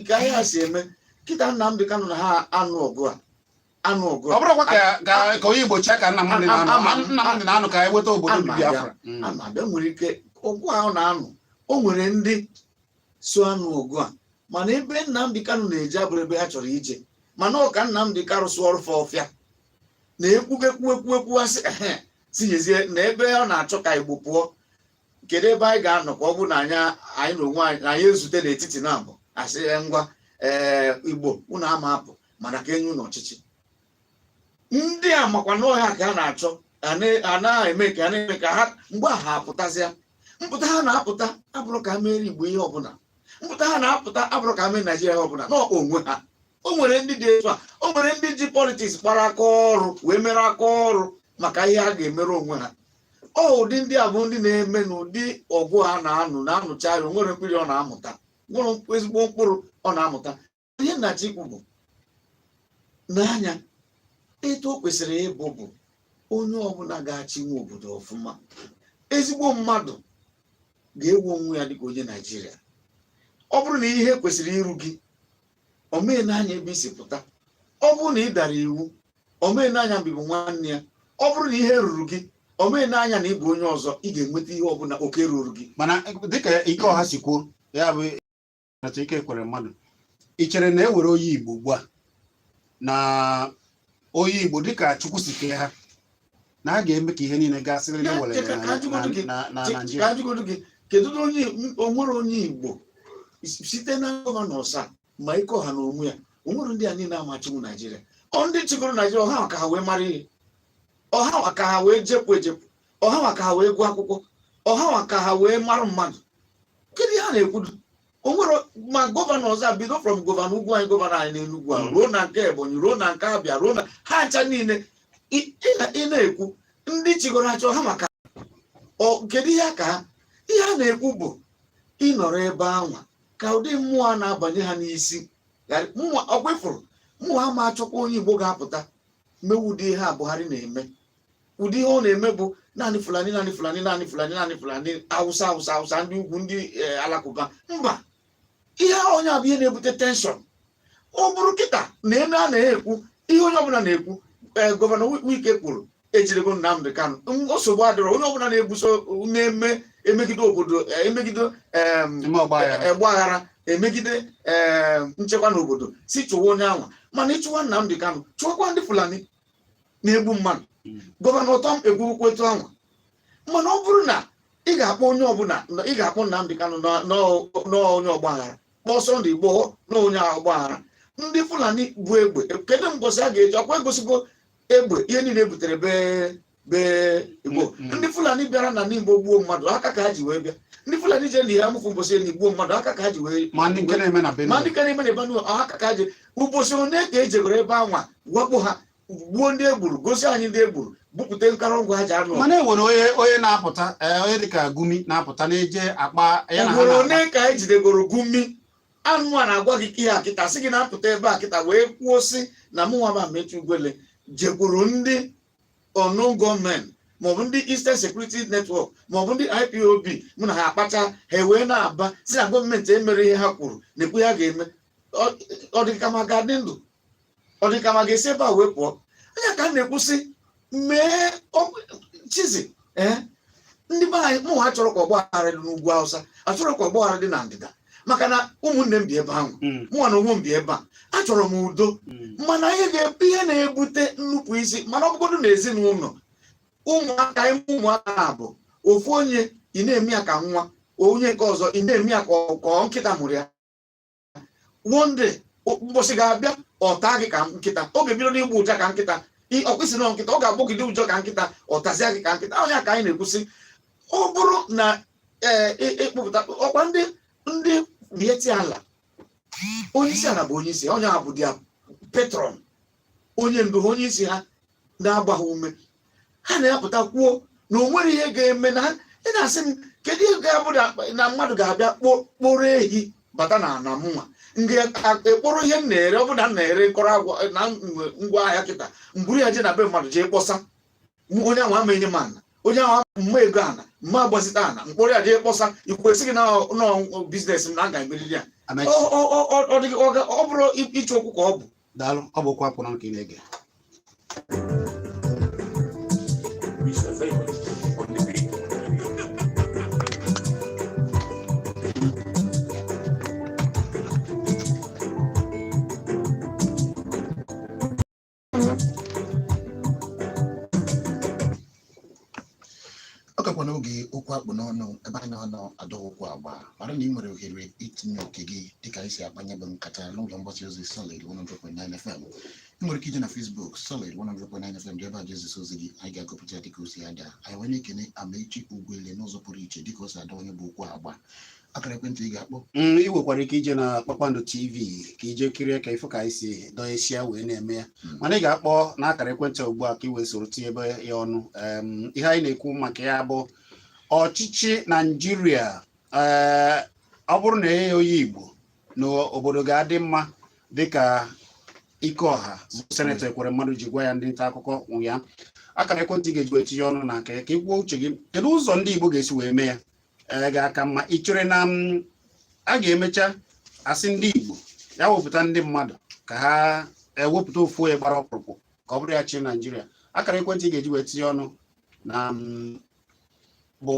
ka ihe a si eme kịta. Nnamdị Kanụ na ha anụ ọgụ a, anụ ọgụ a.
Ọ bụrụkwa ka onye Igbo chia ka Nnamdị na-anụ
Ama
Nnamdị na-anụ ka eweta obodo
Ama
Biafra.
A na-abịa, nwere ike ọgụ ahụ na-anụ, o nwere ndị so anụ ọgụ a, mana ebe Nnamdị Kanụ na-eje abụrụ ebe ha chọrọ ije. Mana ọ ka Nnamdị Kanụ sụọrụ fa ọfịa na ekwugo ekwu ekwu ekwu, asị ehe tinyezie na ebe ọ na-achọ ka Igbo pụọ. Kedu ebe anyị ga-anọ ka ọ bụ na anyị anyị na onwe anyị na anyị ezute n'etiti na abụ asị, "Eh, ngwa, ee, Igbo unu ama apụ, mana ka enye unu ọchịchị." Ndị a makwa n'ọhịa ka a na-achọ, a na-eme ka a na-eme ka ha mgbe a ha apụtazịa. Mpụta ha na-apụta abụrụ ka ha mere Igbo ihe ọbụla, mpụta ha na-apụta abụrụ ka ha mere Naijiria ihe ọbụla n'onwe ha. O nwere ndị dị etu a, o nwere ndị ji politics kpara aka ọrụ wee mere aka ọrụ maka ihe a ga-emere onwe ha. Ọ ụdị ndị a bụ ndị na-eme n'ụdị ọgụ ha na-anụ na-anụcha ya. O nwere mkpụrụ ọ na-amụta, nwere ezigbo mkpụrụ ọ na-amụta. Ihe nnachi ikwu bụ n'anya etu o kwesịrị ịbụ bụ onye ọbụla ga-achị nwe obodo ọfụma, ezigbo mmadụ ga-ewu onwe ya dịka onye Naijiria. Ọ bụrụ na ihe kwesịrị iru gị, o mee n'anya ebe isi pụta. Ọ bụrụ na ị dara iwu, o mee n'anya mgbe ị bụ nwanne ya. Ọ bụrụ na ihe ruru gị, o mee n'anya na ị bụ onye ọzọ, ị ga-enweta ihe ọbụla oke ruru gị.
Mana dịka ike ọha si kwuo, ya bụ ike kwere mmadụ, ị chere na e were onye Igbo ugbu a na onye Igbo dịka Chukwu si kee ha, na a ga-eme ka ihe niile gaa sịrị
Ya,
were
ka ajụgodu gị,
na
ka
Naịjirịa?
Ajụgodu gị, kedu na onye o nwere onye Igbo site na governor ọsa ma ike ọha na onwe ya, o nwere ndị a niile amachinwu Naijiria? Ọ ndị chịgoro Naijiria, ọha ka ha wee mara ihe, ọha ka ha wee jepụ ejepụ, ọha ka ha wee gụọ akwụkwọ, ọha ka ha wee mara mmadụ. Kedu ihe a na-ekwudu? O nwere ma governor ọzọ a, bido from governor ugwu anyị, governor anyị n'Enugwu a, ruo na nke Ebonyi, ruo na nke Abịa, ruo na ha ncha niile. Ị na-ekwu ndị chịgoro achọ ha maka ọ, kedu ihe aka ha? Ihe a na-ekwu bụ ịnọrọ ebe anwa ka ụdị mmụọ a na-abanye ha n'isi. Mmụọ ọ kwefuru mmụọ ama achọkwa onye Igbo ga-apụta mewe ụdị ihe a Buhari na-eme. Ụdị ihe ọ na-eme bụ naanị Fulani, naanị Fulani, naanị Fulani, naanị Fulani, Hausa, Hausa, Hausa, ndị ugwu, ndị Alakụba. Mba, ihe onye a bụ ihe na-ebute tension. Ọ bụrụ kịta na eme a na-ekwu ihe onye ọbụla na-ekwu, ee, governor Wike kwuru ejidego Nnamdi Kanu, nsogbu adịrọ. Onye ọbụla na-ebuso na-eme emegide obodo, emegide
ime ọgba aghara,
egbe aghara, emegide ee nchekwa n'obodo, si chụwa onye anwa. Mana ịchụwa Nnamdi Kanu, chụwakwa ndị Fulani na-egbu mmadụ. Governor Ortom ekwukwekwu etu anwa. Mana ọ bụrụ na Ị ga-akpọ onye ọbụla, ị ga-akpọ Nnamdi Kanu n'onye ọgbaghara, kpọọ Sunday Igboho na onye ọgbaghara. Ndị Fulani bụ egbe, kedu mbọsị a ga-eji ọkwa egosigo egbe ihe niile e butere be Igbo? Ndị Fulani bịara na Igbo gbuo mmadụ, aka ka ha ji wee bịa. Ndị Fulani je na ihe amụfụ mbọsị enyi gbuo mmadụ, aka ka ha ji wee
Ma ndị nke na-eme na
ma
Benue.
Ndị ka na-eme na Benue, aka ka ha ji. Ụbọchị one ka e jegoro ebe anwa wakpo ha, gbuo ndị egburu, gosi anyị ndị egburu, bupụte nkọrọngwa ha ji anụ ọgụ.
Mana e nwere onye na-apụta, onye dịka Gumi na-apụta na-eje akpa ya na ha
Ugboro
na-akpa.
One ka e jidegoro Gumi? Anụ a na-agwa gị ihe a kịta, sị gị na-apụta ebe a kịta wee kwuo sị na mụnwa bụ Amechi Ugwele jekwuru ndị unknown gunmen maọbụ ndị Eastern Security Network maọbụ ndị IPOB, mụ na ha akpacha, ha ewee na-aba si na gọọmenti emere ihe ha kwuru na-ekwu ya ga-eme. Ọ dị ka ma ga-adị ndụ, ọ dị ka ma ga-esi ebe a wee pụọ. Onye ka m na-ekwusị mee chizi ee, ndị be anyị, mụnwa achọrọ ka ọgbaghara dị n'ugwu Awụsa, achọrọ ka ọgbaghara dị na ndịda, maka na ụmụnne m bi ebe ahụ. Mụnwa na onwe m bi ebe a, achọrọ m udo. Mana ihe na-ebute nnupụ isi, mana ọ bụgodu na ezinụlọ ụmụaka, ime ụmụaka na-abụ ofu onye ị na-eme ya ka nwa, onye nke ọzọ ị na-eme ya ka ọ nkịta mụrụ ya. One day, ụbọchị ga-abịa, ọ taa gị ka nkịta. Ọ ga-ebido n'igbu ụja ka nkịta. Ọ kwesịrị na nkịta ọ ga-agbọgide ụjọ ka nkịta, ọ tazịa gị ka nkịta. Onye ka anyị na-ekwusị, ọ bụrụ na ee ịkpụpụta ọkwa ndị Miyetti ala, onye isi ala bụ onye isi, onye ahụ bụ dia patron, onye ndu ha, onye isi ha na-agba ha ume, ha na-apụta kwuo na o nwere ihe ga-eme na ha. Ị na-asị m kedu ihe ga-abụ na mmadụ ga-abịa kpọrọ ehi bata na ana mụnwa ekpọrọ ihe m na-ere? Ọ bụ na m na-ere nkọrọ agwa na ngwa ahịa kịta, mburu ya je na be mmadụ jee kpọsa, onye ahụ ama enye m ana, onye ahụ mma ego ana mma agbazite ana mkpọrọ ya jee kpọsa, ikwesị gị na business m na a ga-emeriri ya.
Amechi.
Ọ bụrụ ịchọ okwu ka ọ bụ.
Daalụ. Ọ bụ okwu akwụna nke ị na-ege.
We surveillance on the beat.
Ọ gakwa n'oge okwu akpụ n'ọnụ, ebe anyị na-anọ adọ okwu agba. Mara na ị nwere ohere itinye oke gị dịka anyị si akpanye bụ nkata n'ụlọ mgbasa ozi Solid 100.9 FM. Ị nwere ike ije na Facebook, Solid 100.9 FM, dị ebe a jezisi ozi gị, anyị ga-agụpụta ya dịka o si ada. Anyị wee na-ekene Amechi Ugwele n'ụzọ pụrụ iche dịka o si ada onye bụ okwu agba. Akara ekwentị ị ga-akpọ:
Ị nwekwara ike ije na Kpakpando TV ka ije kirie ka ifo ka anyị si dọnyesịa wee na-eme ya. Mana ị ga-akpọ n'akara ekwentị ugbu a ka ị wee soro tinye ebe ya ọnụ. Ihe anyị na-ekwu maka ya bụ ọchịchị Naijiria. Ee, ọ bụrụ na enye onye Igbo na obodo ga-adị mma, dịka Ikeọha bụ Senator Ekweremadu ji gwa ya ndị nta akụkọ ụnyaahụ. Akara ekwentị ị ga-eji wee tinye ọnụ na nke ka ị kwuo uche gị: kedu ụzọ ndị Igbo ga-esi wee mee ya ee ga-aka mma? Ị chere na a ga-emecha asị ndị Igbo ya wepụta ndị mmadụ ka ha ewepụta ofu onye gbara ọkpụrụkpụ ka ọ bụrụ ya chi Naijiria? Akara ekwentị ị ga-eji wee tinye ọnụ na bụ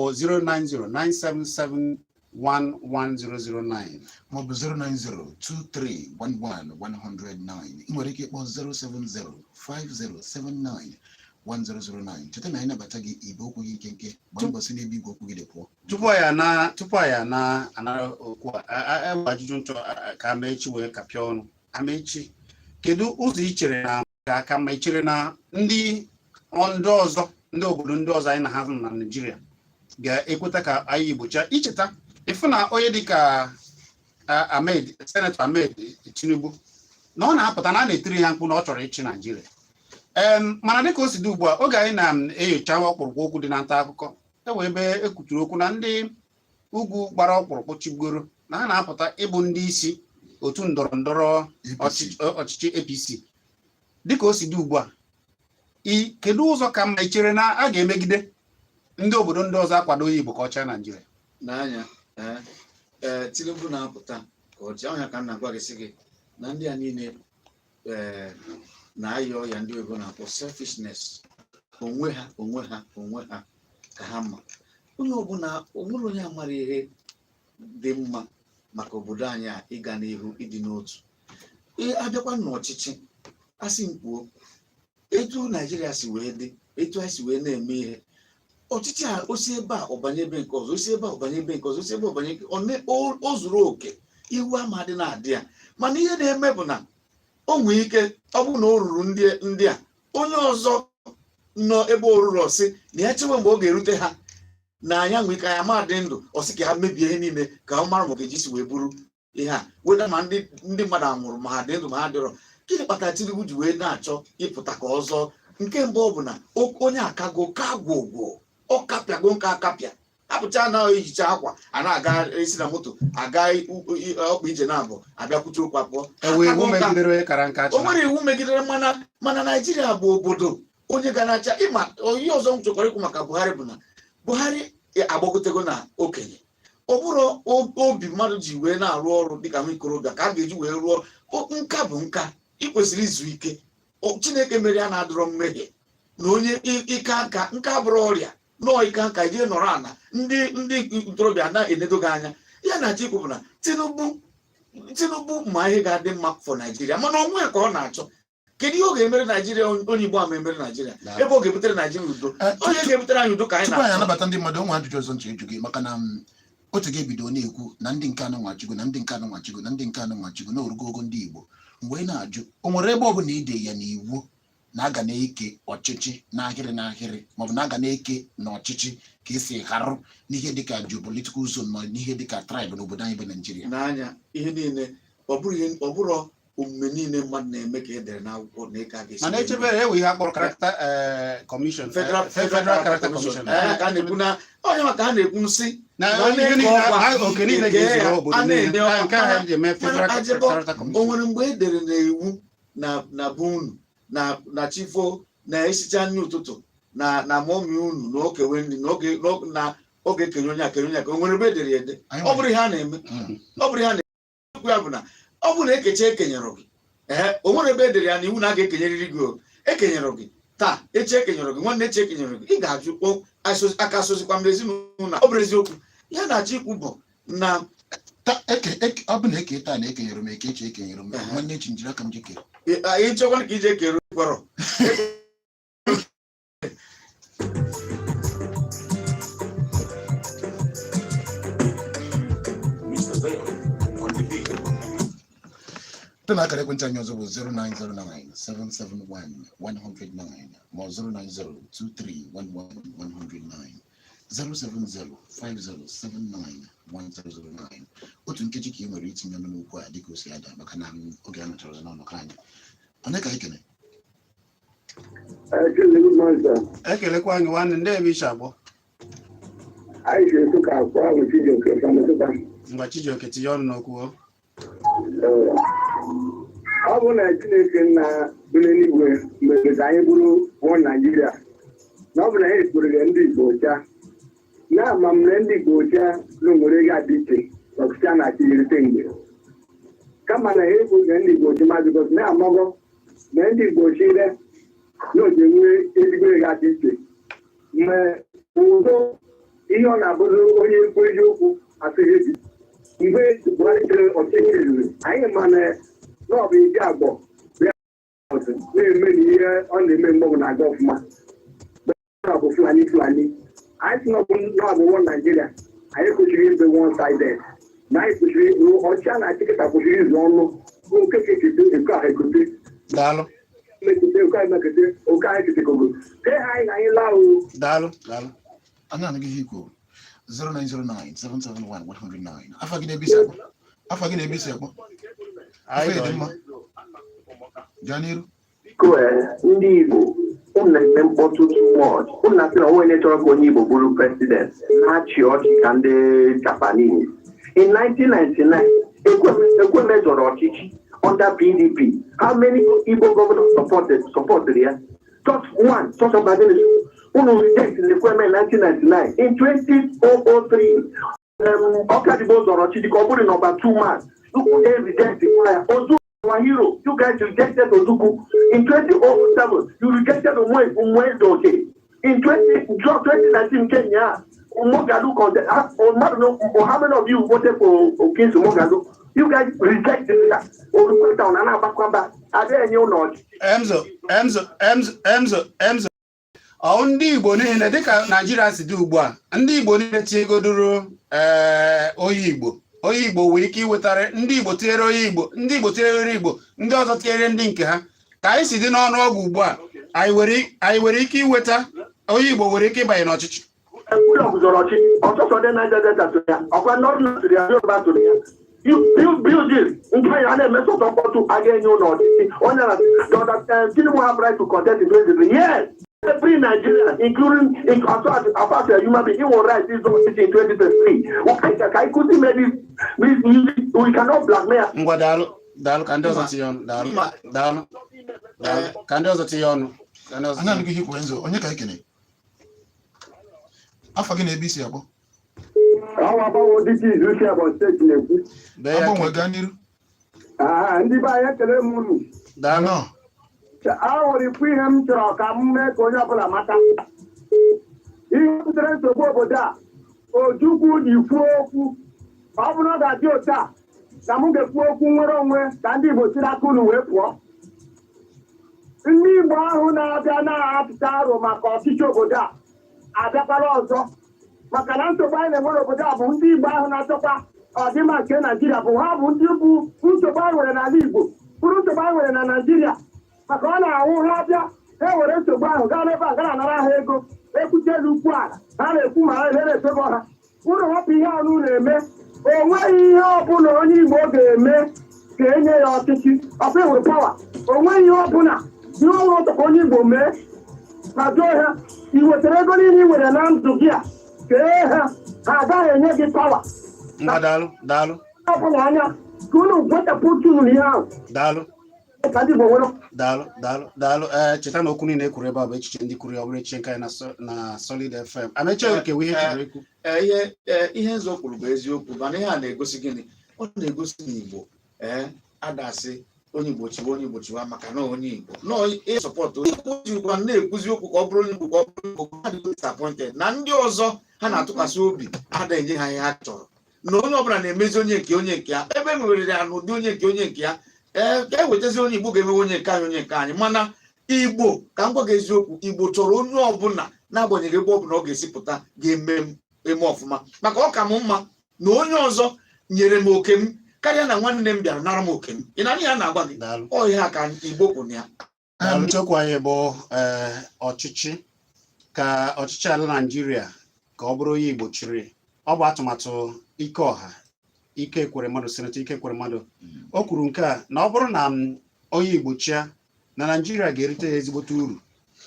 09097711009
maọbụ 09023111009. Ị nwere ike ịkpọ 07050791009. Cheta na anyị nabata gị, ibe okwu gị nkenke. Gbaa mbọ si n'ebe igwe okwu gị dị pụọ.
Tupu anyị na anara okwu a, enwe ajụjụ nchọ ka Amechi wee kapịa ọnụ. Amechi, kedu ụzọ ị chere na ga-aka mma? Ị chere na ndị ọzọ, ndị obodo ndị ọzọ anyị na ha nọ na Naịjirịa ga-ekweta ka anyị Igbo chaa? Icheta ịfụ na onye dịka Ahmed, Senator Ahmed Tinubu, na ọ na-apụta na a na-etiri ya mkpu na ọ chọrọ ịchị Naijiria. Mana dịka o si dị ugbu a, oge anyị na-enyocha ọkpụrụkpụ okwu dị na nta akụkọ, e wee ebe ekwuturu okwu na ndị ugwu gbara ọkpụrụkpụ chigoro na ha na-apụta ịbụ ndị isi otu ndọrọ ndọrọ
APC.
ọchịchị APC. Dịka o si dị ugbu a, kedu ụzọ ka mma ị chere na a ga-emegide ndị obodo ndị ọzọ akwado Igbo ka ọ chịa Naijiria?
N'anya ee, Tinubu na-apụta ka ọ chịa ọnya ka m na-agwa gị, sị gị na ndị a niile ee na-ayọ ọya ndị oyibo na-akpọ selfishness, onwe ha, onwe ha, onwe ha ka ha mma. Onye ọbụla onwere onye amara ihe dị mma maka obodo anyị a ịga n'ihu, ịdị n'otu. Ihe abịakwa n'ọchịchị, asị m kwuo, etu Naijiria si wee dị, etu anyị si wee na-eme ihe. Ọchịchị a, osi ebe a ọbanye ebe nke ọzọ, osi ebe a ọbanye ebe nke ọzọ, osi ebe a ọbanye nke o zuru oke. Iwu amadị na-adị ya, mana ihe na-eme bụ na o nwee ike ọ bụrụ na o ruru ndị a, onye ọzọ nọ ebe o ruru, ọsị na ya chewe mgbe ọ ga-erute ha na anya nwee ike anya ma dị ndụ, ọsị ka ha mebie ihe niile ka ọ mara ma ọ ga-eji si wee buru ihe a weda, ma ndị mmadụ anwụrụ, ma ha dị ndụ ma ha dịrọ. Gịnị kpatara Tinubu ji wee na-achọ ịpụta ka ọzọ? Nke mbụ, ọ bụ na onye akago ka gwogwo, ọ kapịago nka akapịa apụcha na ehicha akwa a na-aga esi na moto aga ọkpa ije na-abụ abịakwute okwu apụọ.
Ewe iwu
Akago nka.
megidere onye kara nka
O
chịrị.
nwere iwu megidere, mana Naijiria bụ obodo onye ga na-acha. Ịma ihe ọzọ m chọkwara ikwu maka Buhari bụ na Buhari agbagotego na okenye. Ọ bụrụ obi mmadụ ji wee na-arụ ọrụ dịka nwa ikorobịa ka a ga-eji wee rụọ. Nka bụ nka, ị kwesịrị izu ike. Chineke mere ya na-adọrọ mmehie na onye ike nka, nka bụrụ ọrịa nọọ ike nka ije nọrọ ala, ndị ntorobịa na-enedo gị anya. Ya na Chikwu bụ na Tinubu ma ihe ga-adị mma for Naijiria, mana onwe ka ọ na-achọ. Kedu ihe ọ ga-emere Naijiria? Onye Igbo ama emere Naijiria ebe ọ ga-ebutere Naijiria udo, onye ga-ebutere anyị udo ka anyị
Tupu anyị
na-achọ.
anabata ndị mmadụ, onwe ajụjụ ọzọ nche ịjụ gị, maka na otu ga-ebido na-ekwu na ndị nke anọ nwachigo, na ndị nke anọ nwachigo, na ndị nke anọ nwachigo, na orugo ogo ndị Igbo. Mgbe ị na-ajụ, o nwere ebe ọ bụla ide ya n'iwu na aga na-eke ọchịchị n'ahịrị n'ahịrị, maọbụ na aga na-eke n'ọchịchị ka esi gharụ n'ihe dịka geopolitical zone ma n'ihe dịka tribe n'obodo anyị bụ Naijiria?
N'anya ihe niile, ọ bụrụ omume niile mmadụ na-eme ka e dere n'akwụkwọ na ịka ga-esi
Mana
wee
echebe ewe ihe akpọrọ character commission,
Federal
Federal Character Commission.
Ee, ka a na-ekwu na onye maka a na-ekwu nsị
na
na
ihe
na-eke
niile
ọkwa,
oke niile
eke
ga-ezuru
ya,
obodo
a
niile.
na-ede ọkwa.
Nke a ji eme Federal
Mana Ajebo,
Character
o
Commission.
nwere mgbe e dere n'iwu na be unu na chifo na-esicha nri ụtụtụ na mummy unu na okewe nri na oge na oge kenye onye a, kenye onye a, ka o nwere ebe e dere ya ede?
Anyị
Ọ bụrụ ihe a na-eme, ọ bụrụ ihe a na-ekwu ya bụ na ọ bụrụ na ekecha ekenyere gị, ee, o nwere ebe e dere ya na iwu na a ga-ekenyerịrị gị. O ekenyere gị taa, echi ekenyere gị, nwanne echi ekenyere gị, ị ga-ajụ aka sozikwa m n'ezinụlọ. Ọ bụrụ eziokwu ya na-achọ ikwu bụ na
Eke eke, ọ bụ na eke taa na ekenyere m, eke echi ekenyere m, nwanne echi njiri aka m jeke.
Ịchọkwana ka ije kere kwọrọ.
Mr. Zion on the beat.
Site na akara ekwentị anyị ọzọ bụ 0909 771 109 ma ọ 090 2311 109, 070 5079 1009. Otu nkeji ka ị nwere itinye ọnụ n'okwu a dịka o si ada, maka na oge a nọchara ọzọ n'ọnọkọ anyị. Onye ka anyị kene?
Good morning, sir.
Ekelekwa anyị, nwanne. Ndị ebe iche agbọ.
Anyị si Nsụka akpọ ahụ, Chijioke from Nsụka.
Ngwa, Chijioke, tinye ọnụ n'okwu o.
Ọ bụ na Chineke nna bi n'eluigwe mere ka anyị bụrụ ụmụ Naijiria, na ọ bụ na anyị kpụrụrụ ndị Igbo ọcha na amamna ndị Igbo ọcha na nwere ego adị iche ọchịchị a na-achị irite mgbe, kama na ha ekweghị ndị Igbo ọchị maazị gosi na-amagọ na ndị Igbo chire na o ji enwe ezigbo ego adị iche mgbe udo. Ihe ọ na-abụrụ onye ekwu eziokwu asịghị eji mgbe Buhari chere ọchịchị ruru anyị, ma na ọ bụ iji agbọ na-eme na ihe ọ na-eme mgbe ọ bụ na-aga ọfụma. Ọ bụ Fulani, Fulani. Anyị sị na ọ bụ one Naijiria, anyị kwesịrị ịbụ one sided, na anyị kwesịrị ịbụ ọchịchị a na-achị kịta kwesịrị izu ọnụ bụ nke kekete eko ahụ ekote.
Daalụ.
Mekete oke anyị, mekete oke anyị ketekogo kee ha anyị na anyị laa o.
Daalụ, daalụ.
Anyị anụghị ihe ikwu. 0909 771 109. Afa gị na-ebe isi akpọ? Afa gị na-ebe isi akpọ?
Anyị
Ife dị
dọ.
mma, gaa n'iru.
Biko, ndị Igbo, unu na-eme mkpọtụ too much. Unu na-asị na onwe onye chọrọ ka onye Igbo bụrụ president, na-achị ọchị ka ndị Japanese. In 1999, Ekwueme zọrọ ọchịchị under PDP. How many Igbo governors supported ya? Just one, just Obadele. Unu reject Ekwueme in 1999. In 2003, Ọkadigbo zọrọ ọchịchị ka ọ bụrụ number two man. Unu reject ya. Ozu our hero. You guys rejected Ojukwu. In 2007, you rejected Ume In 20, 2019, Kenya, Moghalu, how many of you voted for Kingsley Moghalu? You guys rejected that.
Emzo, Emzo, Emzo, Emzo, Emzo. Ọ ndị Igbo niile, dịka Naijiria si dị ugbu a, ndị Igbo niile tinyegodoro ee onye Igbo, onye Igbo nwere ike iwetara ndị Igbo tinyere onye Igbo, ndị Igbo tinyere Igbo, ndị ọzọ tinyere ndị nke ha. Ka anyị si dị n'ọnụọgụ ugbu a, anyị nwere ike iweta onye Igbo nwere ike ịbanye n'ọchịchị.
Goodluck zọrọ ọchịchị, ọsọsọ ndị Niger Delta tụrụ ya, ọkwa Northern tụrụ ya, Yoruba tụrụ ya. You build this nke anyị a na-eme sọsọ mkpọtụ, a ga-enye ụlọ ọchịchị onye na Tinubu have right to contest in 2023. Yes, every Nigerian, including in, apart a human being, he will right this ọchịchị in 2023. Okay, ka anyị kụzi mee this music, we cannot blackmail.
Ngwa, daalụ, daalụ. Ka ndị ọzọ tinye ọnụ. Daalụ, daalụ, daalụ. Ka ndị ọzọ tinye ọnụ, ka ndị ọzọ
Anyị
tinye.
anụghị ihe kwuru. Nzo onye ka ekene? Afọ gị na ebe isi akpọ?
Ọnwa agbanwe dịka izu si Ebonyi Steeti na-ekwu.
Bee ya.
Agbanwe, gaa n'iru.
Ah, ndị be anyị, ekele m unu.
Daalụ.
Nọ.
Ahụrụ ikwu ihe m chọrọ ka m mee ka onye ọbụla mata ihe butere nsogbu obodo a. Ojukwu ji kwuo okwu, ọ bụrụ na ọ ga-adị otu a na m ga-ekwu okwu nwere onwe ka ndị Igbo siri aka unu wee pụọ. Ndị Igbo ahụ na-abịa na-apụta aro maka ọchịchị obodo a abịakwala ọzọ, maka na nsogbu anyị na-enwe n'obodo a bụ ndị Igbo ahụ na-achọkwa ọdịmma nke Naijiria bụ ha bụ ndị bụ nsogbu anyị nwere n'ala Igbo, bụrụ nsogbu anyị nwere na Naijiria, maka ọ na-awụ ha bịa, ha ewere nsogbu ahụ gaa n'ebe a gara anara ha ego ekwuche elu ukwu ala ha na-ekwu ma ha na-efebọ ha. Unu hapụ ihe ahụ unu na-eme. O nweghị ihe ọbụla onye Igbo ga-eme ka enye ya ọchịchị ọkwa ịhụrụ power. O nweghị ihe ọbụla, ihe ọbụla ụtọ ka onye Igbo mee ma jụọ ha, ị wetara ego niile ị nwere na ndụ gị a kee ha, ha agaghị enye gị power.
Ngwa, daalụ, daalụ.
Ọbụla anya ka unu wetapụ uchu unu n'ihe ahụ
Daalụ.
ka ndị Igbo nwere.
Daalụ, daalụ, daalụ. Ee, cheta na okwu niile e kwuru ebe a bụ echiche ndị kwuru ya, ọ bụrụ echiche nke anyị na Solid FM. Amechi okewe ihe chọrọ ikwu.
Ee, ihe nzọ kwuru bụ eziokwu, mana ihe a na-egosi gịnị? Ọ na-egosi na Igbo ee adasị onye Igbo chiwa, onye Igbo chiwa, maka na onye Igbo nọọ ị support onye Igbo jikwa na-ekwuzi okwu ka ọ bụrụ onye Igbo, ka ọ bụrụ Igbo ha dị disappointed na ndị ọzọ ha na-atụkwasị obi ada enye ha ihe ha chọrọ, na onye ọbụla na-emezi onye nke onye nke ya, ebe e mewere ya n'ụdị onye nke onye nke ya. Ee, ka e wetazi onye Igbo ga-emewe onye nke anyị, onye nke anyị. Mana Igbo, ka m gwa gị eziokwu, Igbo chọrọ onye ọbụla, n'agbanyeghị ebe ọbụla ọ ga-esi pụta, ga-eme m eme ọfụma, maka ọ ka m mma na onye ọzọ nyere m oke m karịa na nwanne m bịara nara m oke m. Ị na ihe a na-agwa gị?
Daalụ.
Ọ ihe a ka Igbo kwụ na ya.
Daalụ. Isiokwu anyị bụ ee ọchịchị, ka ọchịchị ala Naijiria ka ọ bụrụ onye Igbo chịrị. Ọ bụ atụmatụ ike ọha ike kwere mmadụ, Senator Ike kwere mmadụ, o kwuru nke a na ọ bụrụ na onye Igbo chịa na Naijiria ga-erite ya ezigbote uru.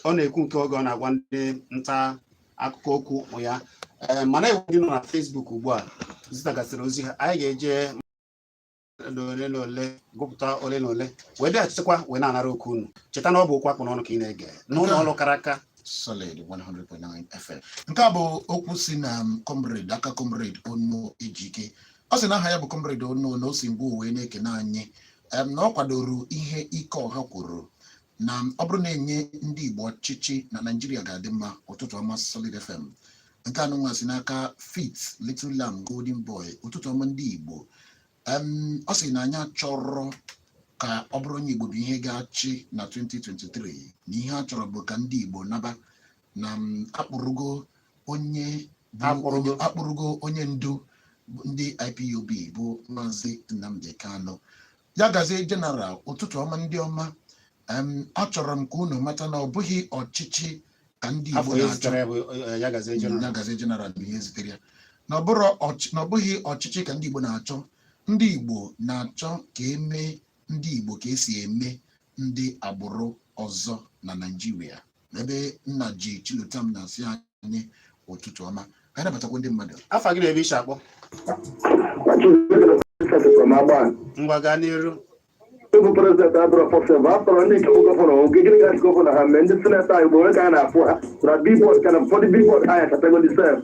Ọ na-ekwu nke oge ọ na-agwa ndị nta akụkọ okwu ya. Ee, mana enwe ndị nọ na Facebook ugbu a zitagasịrị ozi ha. Anyị ga-eje ole na ole gụpụta ole na ole wee bịaghachitekwa wee na-anara okwu unu. Cheta na ọ bụ okwu akpụ n'ọnụ ka ị na-ege n'ụlọ ọrụ kara aka.
Solid 100.9 FM. Nke a bụ okwu si na comrade aka Comrade Ono Ejike. Ọ sị na aha ya bụ Comrade Ono, na o si mgbe wee na-ekene anyị, na ọ kwadoro ihe ike ọha kwuru na ọ bụrụ na-enye ndị Igbo ọchịchị na Naijiria ga-adị mma. Ụtụtụ ọma, Solid FM. Nke anụnwa si n'aka Fit Little Lamb Golden Boy. Ụtụtụ ọma, ndị Igbo. Ọ sị na anyị achọrọ ka ọ bụrụ onye Igbo bụ ihe ga-achị na 2023, na ihe a chọrọ bụ ka ndị Igbo naba na akpụrụgo onye bụ
Akpụrụgo.
Akpụrụgo onye ndu ndị IPOB bụ Maazị Nnamdi Kanu. Ya gazie, General. Ụtụtụ ọma, ndị ọma. Achọrọ m ka unu mata na ọ bụghị ọchịchị ka ndị Igbo
Afọ ya
na-achọ.
Zitere ya bụ ya gazie
Ya
General.
gazie, General, bụ ihe zitere ya na ọ bụghị ọchịchị ka ndị Igbo na-achọ. Ndị Igbo na-achọ ka emee ndị Igbo ka esi eme ndị agbụrụ ọzọ na Naịjirịa. Ebe nna ji Chilotam na-asị anyị ụtụtụ ọma. Ka anyị nabatakwa ndị mmadụ.
Afa gị na ebe ishi akpọ?
From Agba.
Ngwa, gaa n'iru.
Ịbụ president abụrụ possible. Afọrọ ndị nke bụ governor oge gịnị gasị governor ha mee ndị senator anyị Igbo ka a na-afụ ha na billboard, ka na ụfọdụ billboard ha achatago ndị sef.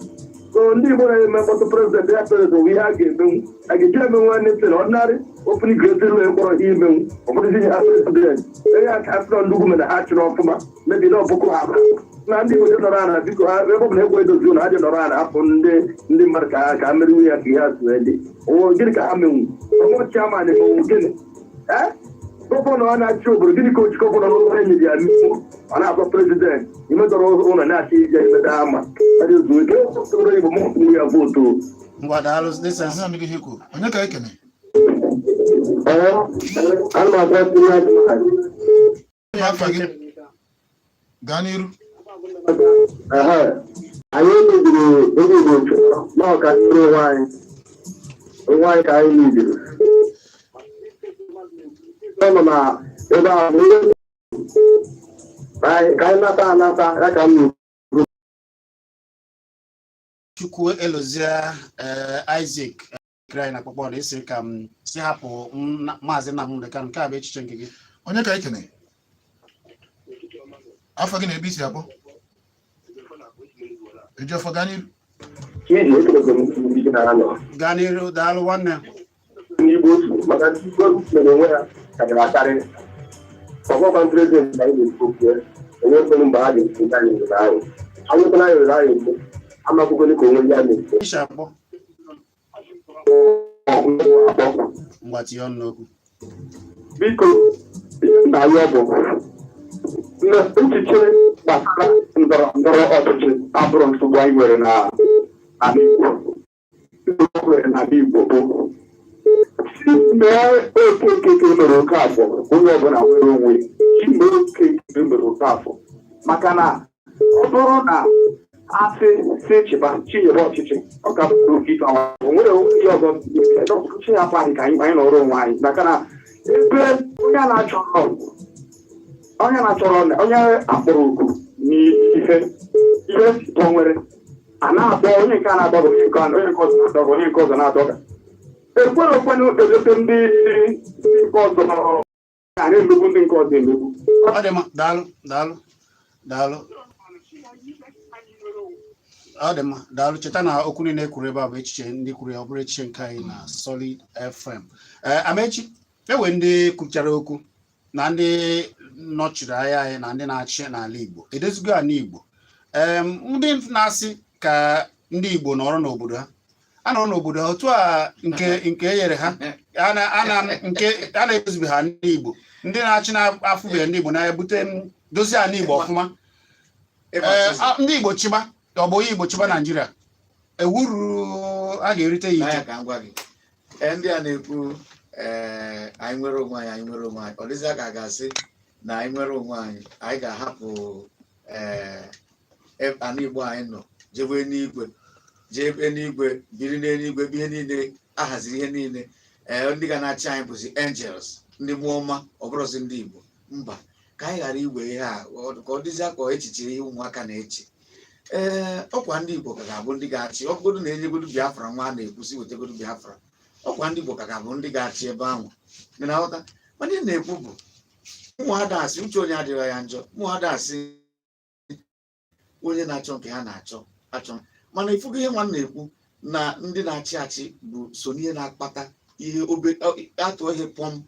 So ndị Igbo na-eme mkpọtụ president ya, president bụ ihe a ga-emenwu, a ga-eji emenwu anything ordinary open grazing wee kpọrọ ha imenwu. Ụfọdụ si ha president onye aka asịrọ ndị ugwu mere ha chịrị ọfụma mebi na Boko Haram na ndị Igbo dị nọrọ ana. Biko, ha ebe ọ bụla ekwe edozi ụlọ ha dị nọrọ ana, hapụ ndị mmadụ ka ha ka ha meriwu ya, ka ihe a si wee dị. Gịnị ka ha menwu? Ọmụ chairman emenwu gịnị? Ee, Governor a na-achị obodo, gịnị ka ochi governor n'ụlọ enyere ya n'iwu? Ọ na-agwa president imedọrọ ụlọ na-achị ije emeda ama adị ezu ike obodo Igbo mụ ya vote.
Ngwa, daalụ dịsa.
Anyị anụghị ihe i kwuru. Onye ka ekene?
Ana m agwa
Afa gị, gaa n'iru.
Anyị mebiri ndị Igbo chọrọ na ọka ndị onwe anyị, onwe anyị ka anyị mebiri. Ọ nọ na ebe ahụ ka anyị nata anata ya ka m na-ekwu.
Chukwu elozie. Ee, Isaac kere anyị na kpakpando isi ka m si hapụ Maazị Nnamdi Kanu. Nke a bụ echiche nke gị.
Onye ka ekene? Afa gị na ebe isi akpọ. Ejiọfọ, gaa n'iru.
Iji ekelego m ndị gị na-anọ.
Gaa n'iru, daalụ nwanne.
N'igbo otu maka ndị Igbo mere onwe ha karịrị akarị. Ọgbakwa president na anyị na-ekwu okwu ya enwe mkpụrụ mgbe ha ga-ekwu anyị rere anyị anyụkwana anyị rere anyị ugbu amakwụkwọ ka onwe ya na-ekwu.
Isi akpọ.
Akpọ.
Ngwa, tinye ọnụ n'okwu.
Biko, ihe m na-arịọ bụ na echiche gbasara ndọrọ ndọrọ ọchịchị abụrụ nsogbu anyị nwere na ala Igbo. Nsogbu anyị nwere n'ala Igbo bụ si mee Okeke mere oke afọ, onye ọbụla nwere onwe chi mee Okeke mere oke afọ, maka na ọ bụrụ na asị si chịba chinyere ọchịchị, ọ ka bụrụ oke ife awa. O nwere ihe ọzọ chi hapụ anyị ka anyị nọrọ onwe anyị, maka na ebe onye a na-achọrọ, onye na-achọrọ, onye akpọrọ oku n'ife ihe o nwere a na-akpọ onye nke a na-adọga, onye nke onye nke ọzọ na-adọga, onye nke ọzọ na-adọga, ekwere okwenụ eleta ndị nke ọzọ a na-emegbu ndị nke ọzọ emegbu.
Ọ dị mma, daalụ, daalụ, daalụ. Ọ dị mma, daalụ. Cheta na okwu niile kwuru ebe a bụ echiche ndị kwuru ya, ọ bụrụ echiche nke anyị na Solid FM. Ee, Amechi, enwe ndị kwuchara okwu na ndị nọchiri anya anyị na ndị na-achị n'ala Igbo edozigo ala Igbo. Ndị na-asị ka ndị Igbo nọrọ n'obodo ha, a nọrọ n'obodo ha otu a nke e nyere ha a na nke a na-edozibe ha ndị Igbo, ndị na-achị na-afụbeghị ndị Igbo na-ebute dozie ala Igbo ọfụma. Ee, ndị Igbo chịba, ọ bụ onye Igbo chịba Naijiria, ewu ruru a ga-erite ya ite.
N'anya ka m gwa gị. Ee, ndị a na-ekwu, ee, anyị nwere onwe anyị, anyị nwere onwe anyị, ọ dịzịa ka a ga-asị na anyị nwere onwe anyị, anyị ga-ahapụ ee ala Igbo anyị nọ jebe n'igwe, jee ebe n'igwe, biri n'eluigwe, ebe ihe niile ahaziri, ihe niile. Ee, ndị ga na-achị anyị bụzi angels, ndị mmụọ ọma, ọ bụrụzi ndị Igbo. Mba, ka anyị ghara igwe ihe a ka ọ dịzịa ka echiche ihe ụmụaka na-eche. Ee, ọkwa ndị Igbo ka ga-abụ ndị ga-achị. Ọkụgodu na-enyegodu Biafra nwa a na-ekwusi wetagodu Biafra, ọkwa ndị Igbo ka ga-abụ ndị ga-achị ebe ahụ. Ị na-aghọta? Mana ihe na-ekwu bụ ụmụada asị uche onye adịghị ya njọ, ụmụada asị onye na-achọ nke ha na-achọ achọ. Mana ifugo ihe nwa m na-ekwu na ndị na-achị achị bụ so n'ihe na-akpata ihe obe atụọ ihe pọm.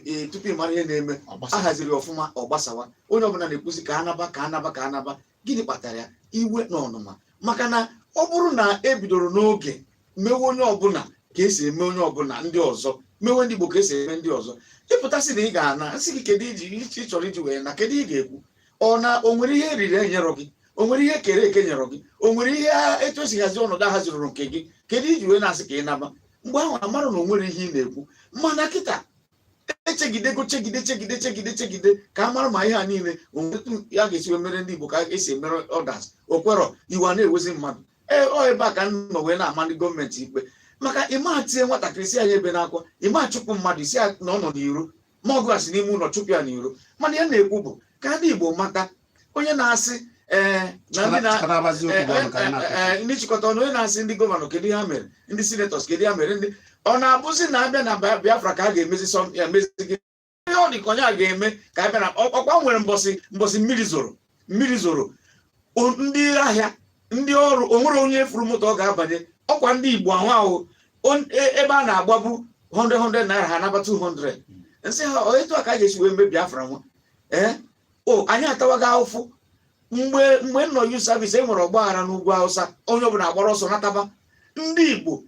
Ee, tupu ị mara ihe na-eme, a haziri ọfụma, ọ gbasawa. Onye ọbụla na-ekwuzi ka anaba, ka anaba, ka anaba. Gịnị kpatara ya? Iwe na ọnụma, maka na ọ bụrụ na ebidoro n'oge mewe onye ọbụla ka esi eme onye ọbụla ndị ọzọ, mewe ndị Igbo ka esi eme ndị ọzọ, ịpụtasị na ị ga-ana nsị gị, kedu iji ị chọrọ iji wee na kedu ị ga-ekwu? Ọ na o nwere ihe eriri enyerọ gị? O nwere ihe kere eke nyerọ gị? O nwere ihe etu esi hazie ọnọdụ a hazirụrụ nke gị? Kedu iji wee na-asị ka ị naba? Mgbe ahụ amarụ na o nwere ihe ị na-ekwu. Mana kịta echegidego, chegide, chegide, chegide, chegide ka a mara ma ihe a niile o nwere etu ya ga-esi wee mere ndị Igbo ka esi emere others. O kwerọ, iwe a na-ewezi mmadụ. Ee, ọ ebe a ka m nọ wee na-ama ndị gọọmenti ikpe, maka ịma tie nwatakịrị si anyị ebe n'akwa, ịma chụpụ mmadụ isi ya na ọ nọ n'iro, ma ọgụ asị n'ime ụlọ chụpụ ya n'iro. Mana ya na-ekwu bụ ka ndị Igbo mata onye na-asị ee na ndị na
Chịkọtabazi okwu gị ọnụ ka anyị na-akọ.
Ee, ndị chịkọta ọnụ, onye na-asị ndị governor kedu ihe ha mere, ndị senators kedu ihe ha mere, ndị ọ na-abụzi na abịa na Biafra ka a ga-emezi emezi gị ihe ọ dị ka onye a ga-eme ka abịa na ọkwa nwere mbọsị mmiri zoro, mmiri zoro, ndị ahịa, ndị ọrụ, o nwere onye furu moto ọ ga-abanye. Ọkwa ndị Igbo ahụ ahụ ebe a na-agbabu 100 100 naira, ha anaba 200. Nsị ha, ọ etu a ka a ga-esi wee mee Biafra nwa? Ee, o anyị atawago ahụfụ. Mgbe m nọ youth service, e nwere ọgbaghara n'ugwu Hausa, onye ọbụla agbara ọsọ nataba. Ndị Igbo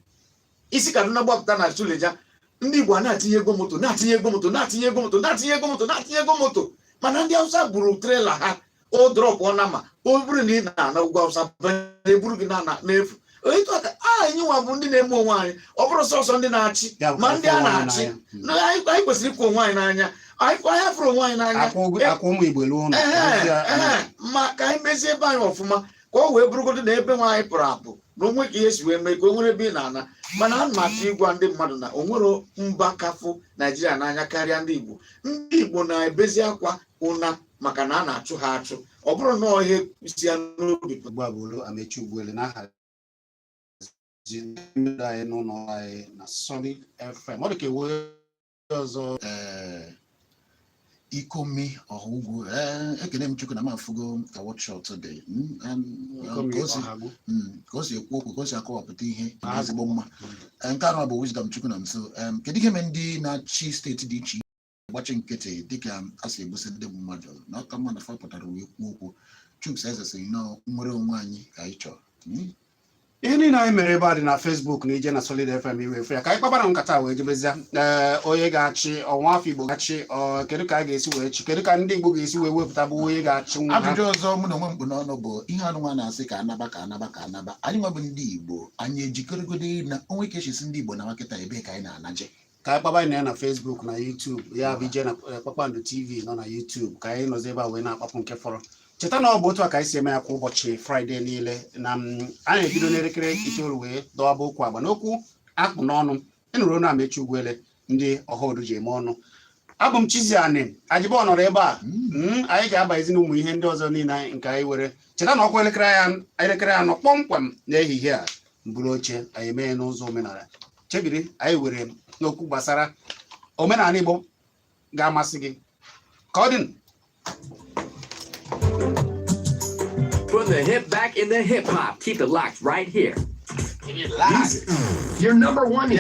isi Kaduna gbapụta na Suleja. Ndị Igbo a na-atinye ego moto, na-atinye ego moto, na-atinye ego moto, na-atinye ego moto, na-atinye ego moto, mana ndị Hausa buru trailer ha o drop na ma ọ bụrụ na ị na-ana ugwu Hausa banye eburu gị na n'efu. Etu a ka anyị nwa bụ ndị na-eme onwe anyị. Ọ bụrụ sọsọ ndị na-achị
Ya bụ
ma
ka
ndị a
afọ onwe anyị
na-achị
n'anya.
Na anyị kwesịrị ịkwụ onwe anyị n'anya. Anyị fụrụ onwe anyị n'anya.
Akwụ ụmụ Igbo elu ụlọ.
Ehe, ma ka anyị mezie ebe anyị ọfụma, ka ọ wee bụrụgodo na ebe nwa anyị pụrụ apụ na onwe ka ihe si wee mee ka o nwere ebe ị na-ana. Mana ana m achọ ịgwa ndị mmadụ na o nwere mba kafụ Naijiria n'anya karịa ndị Igbo. Ndị Igbo na-ebezi akwa ụna maka na a na-achụ ha achụ. Ọ bụrụ na ihe si ya n'obi pụta.
Ugbu a bụ olu Amechi Ugwuele na-ahazi ndị anyị n'ụlọ anyị na Solid FM. Ọ dị ka ewu ọzọ.
Ee, Ikomi Ọha Ugwu, ee, ekene m Chukwu na m afụgo ka workshop dị.
Ikomi
ka o si
Ọhagwu.
Ka o si ekwu okwu, ka o si akọwapụta ihe dị
Ah.
ezigbo mma. Ee, nke anọ bụ Wisdom Chukwu na nso. Kedu ihe mere ndị na-achị steeti dị iche iche gbachi nkịtị dịka a si egbusi ndị mmadụ na ọka mma na fa pụtara wee kwuo okwu? Chuks Eze sị nọọ nwere onwe anyị ka anyị chọrọ.
Ihe niile anyị mere ebe a dị na Facebook na ije na Solid FM iwe ya ka anyị kpabara nkata wee jebezie. Ee, onye ga-achị ọnwa afọ Igbo ga-achị ọ, kedu ka a ga-esi wee chi? Kedu ka ndị Igbo ga-esi wee wepụta bụ onye ga-achị nwa ha?
Ajụjụ ọzọ mụ na onwe m kpụ n'ọnụ bụ ihe anụnwa na-asị ka anaba, ka anaba, ka anaba. Anyị nwebụ ndị Igbo, anyị ejikọrọgodo na onwe ka echesi ndị Igbo na makịta ebee ka anyị na-anaje?
Ka anyị kpaba anyị na ya na Facebook na YouTube. Ya bụ ije na Kpakpando TV nọ na YouTube, ka anyị nọzi ebe a wee na-akpapụ nke fọrọ. Cheta na ọ bụ otu a ka anyị si eme ya kwa ụbọchị Fraịde niile na a na-ebido n'elekere 9 wee dọwaba okwu agba n'okwu akpụ n'ọnụ. Ịnụrụ onu Amechi Ugwuele, ndị ọhaodu ji eme ọnụ. Abụ m Chiziani Ajibo nọrọ ebe a. Anyị ga-abazi n'ụmụ ihe ndị ọzọ niile nke anyị were cheta na ọkwa elekere ya 4 kpọmkwem n'ehihie a mburu oche anyị emee n'ụzọ omenala chebiri anyị were n'okwu gbasara omenala Igbo ga-amasị gị. Ka ọ dị.
Put the hip back in the hip hop. Keep it locked right here. Your number one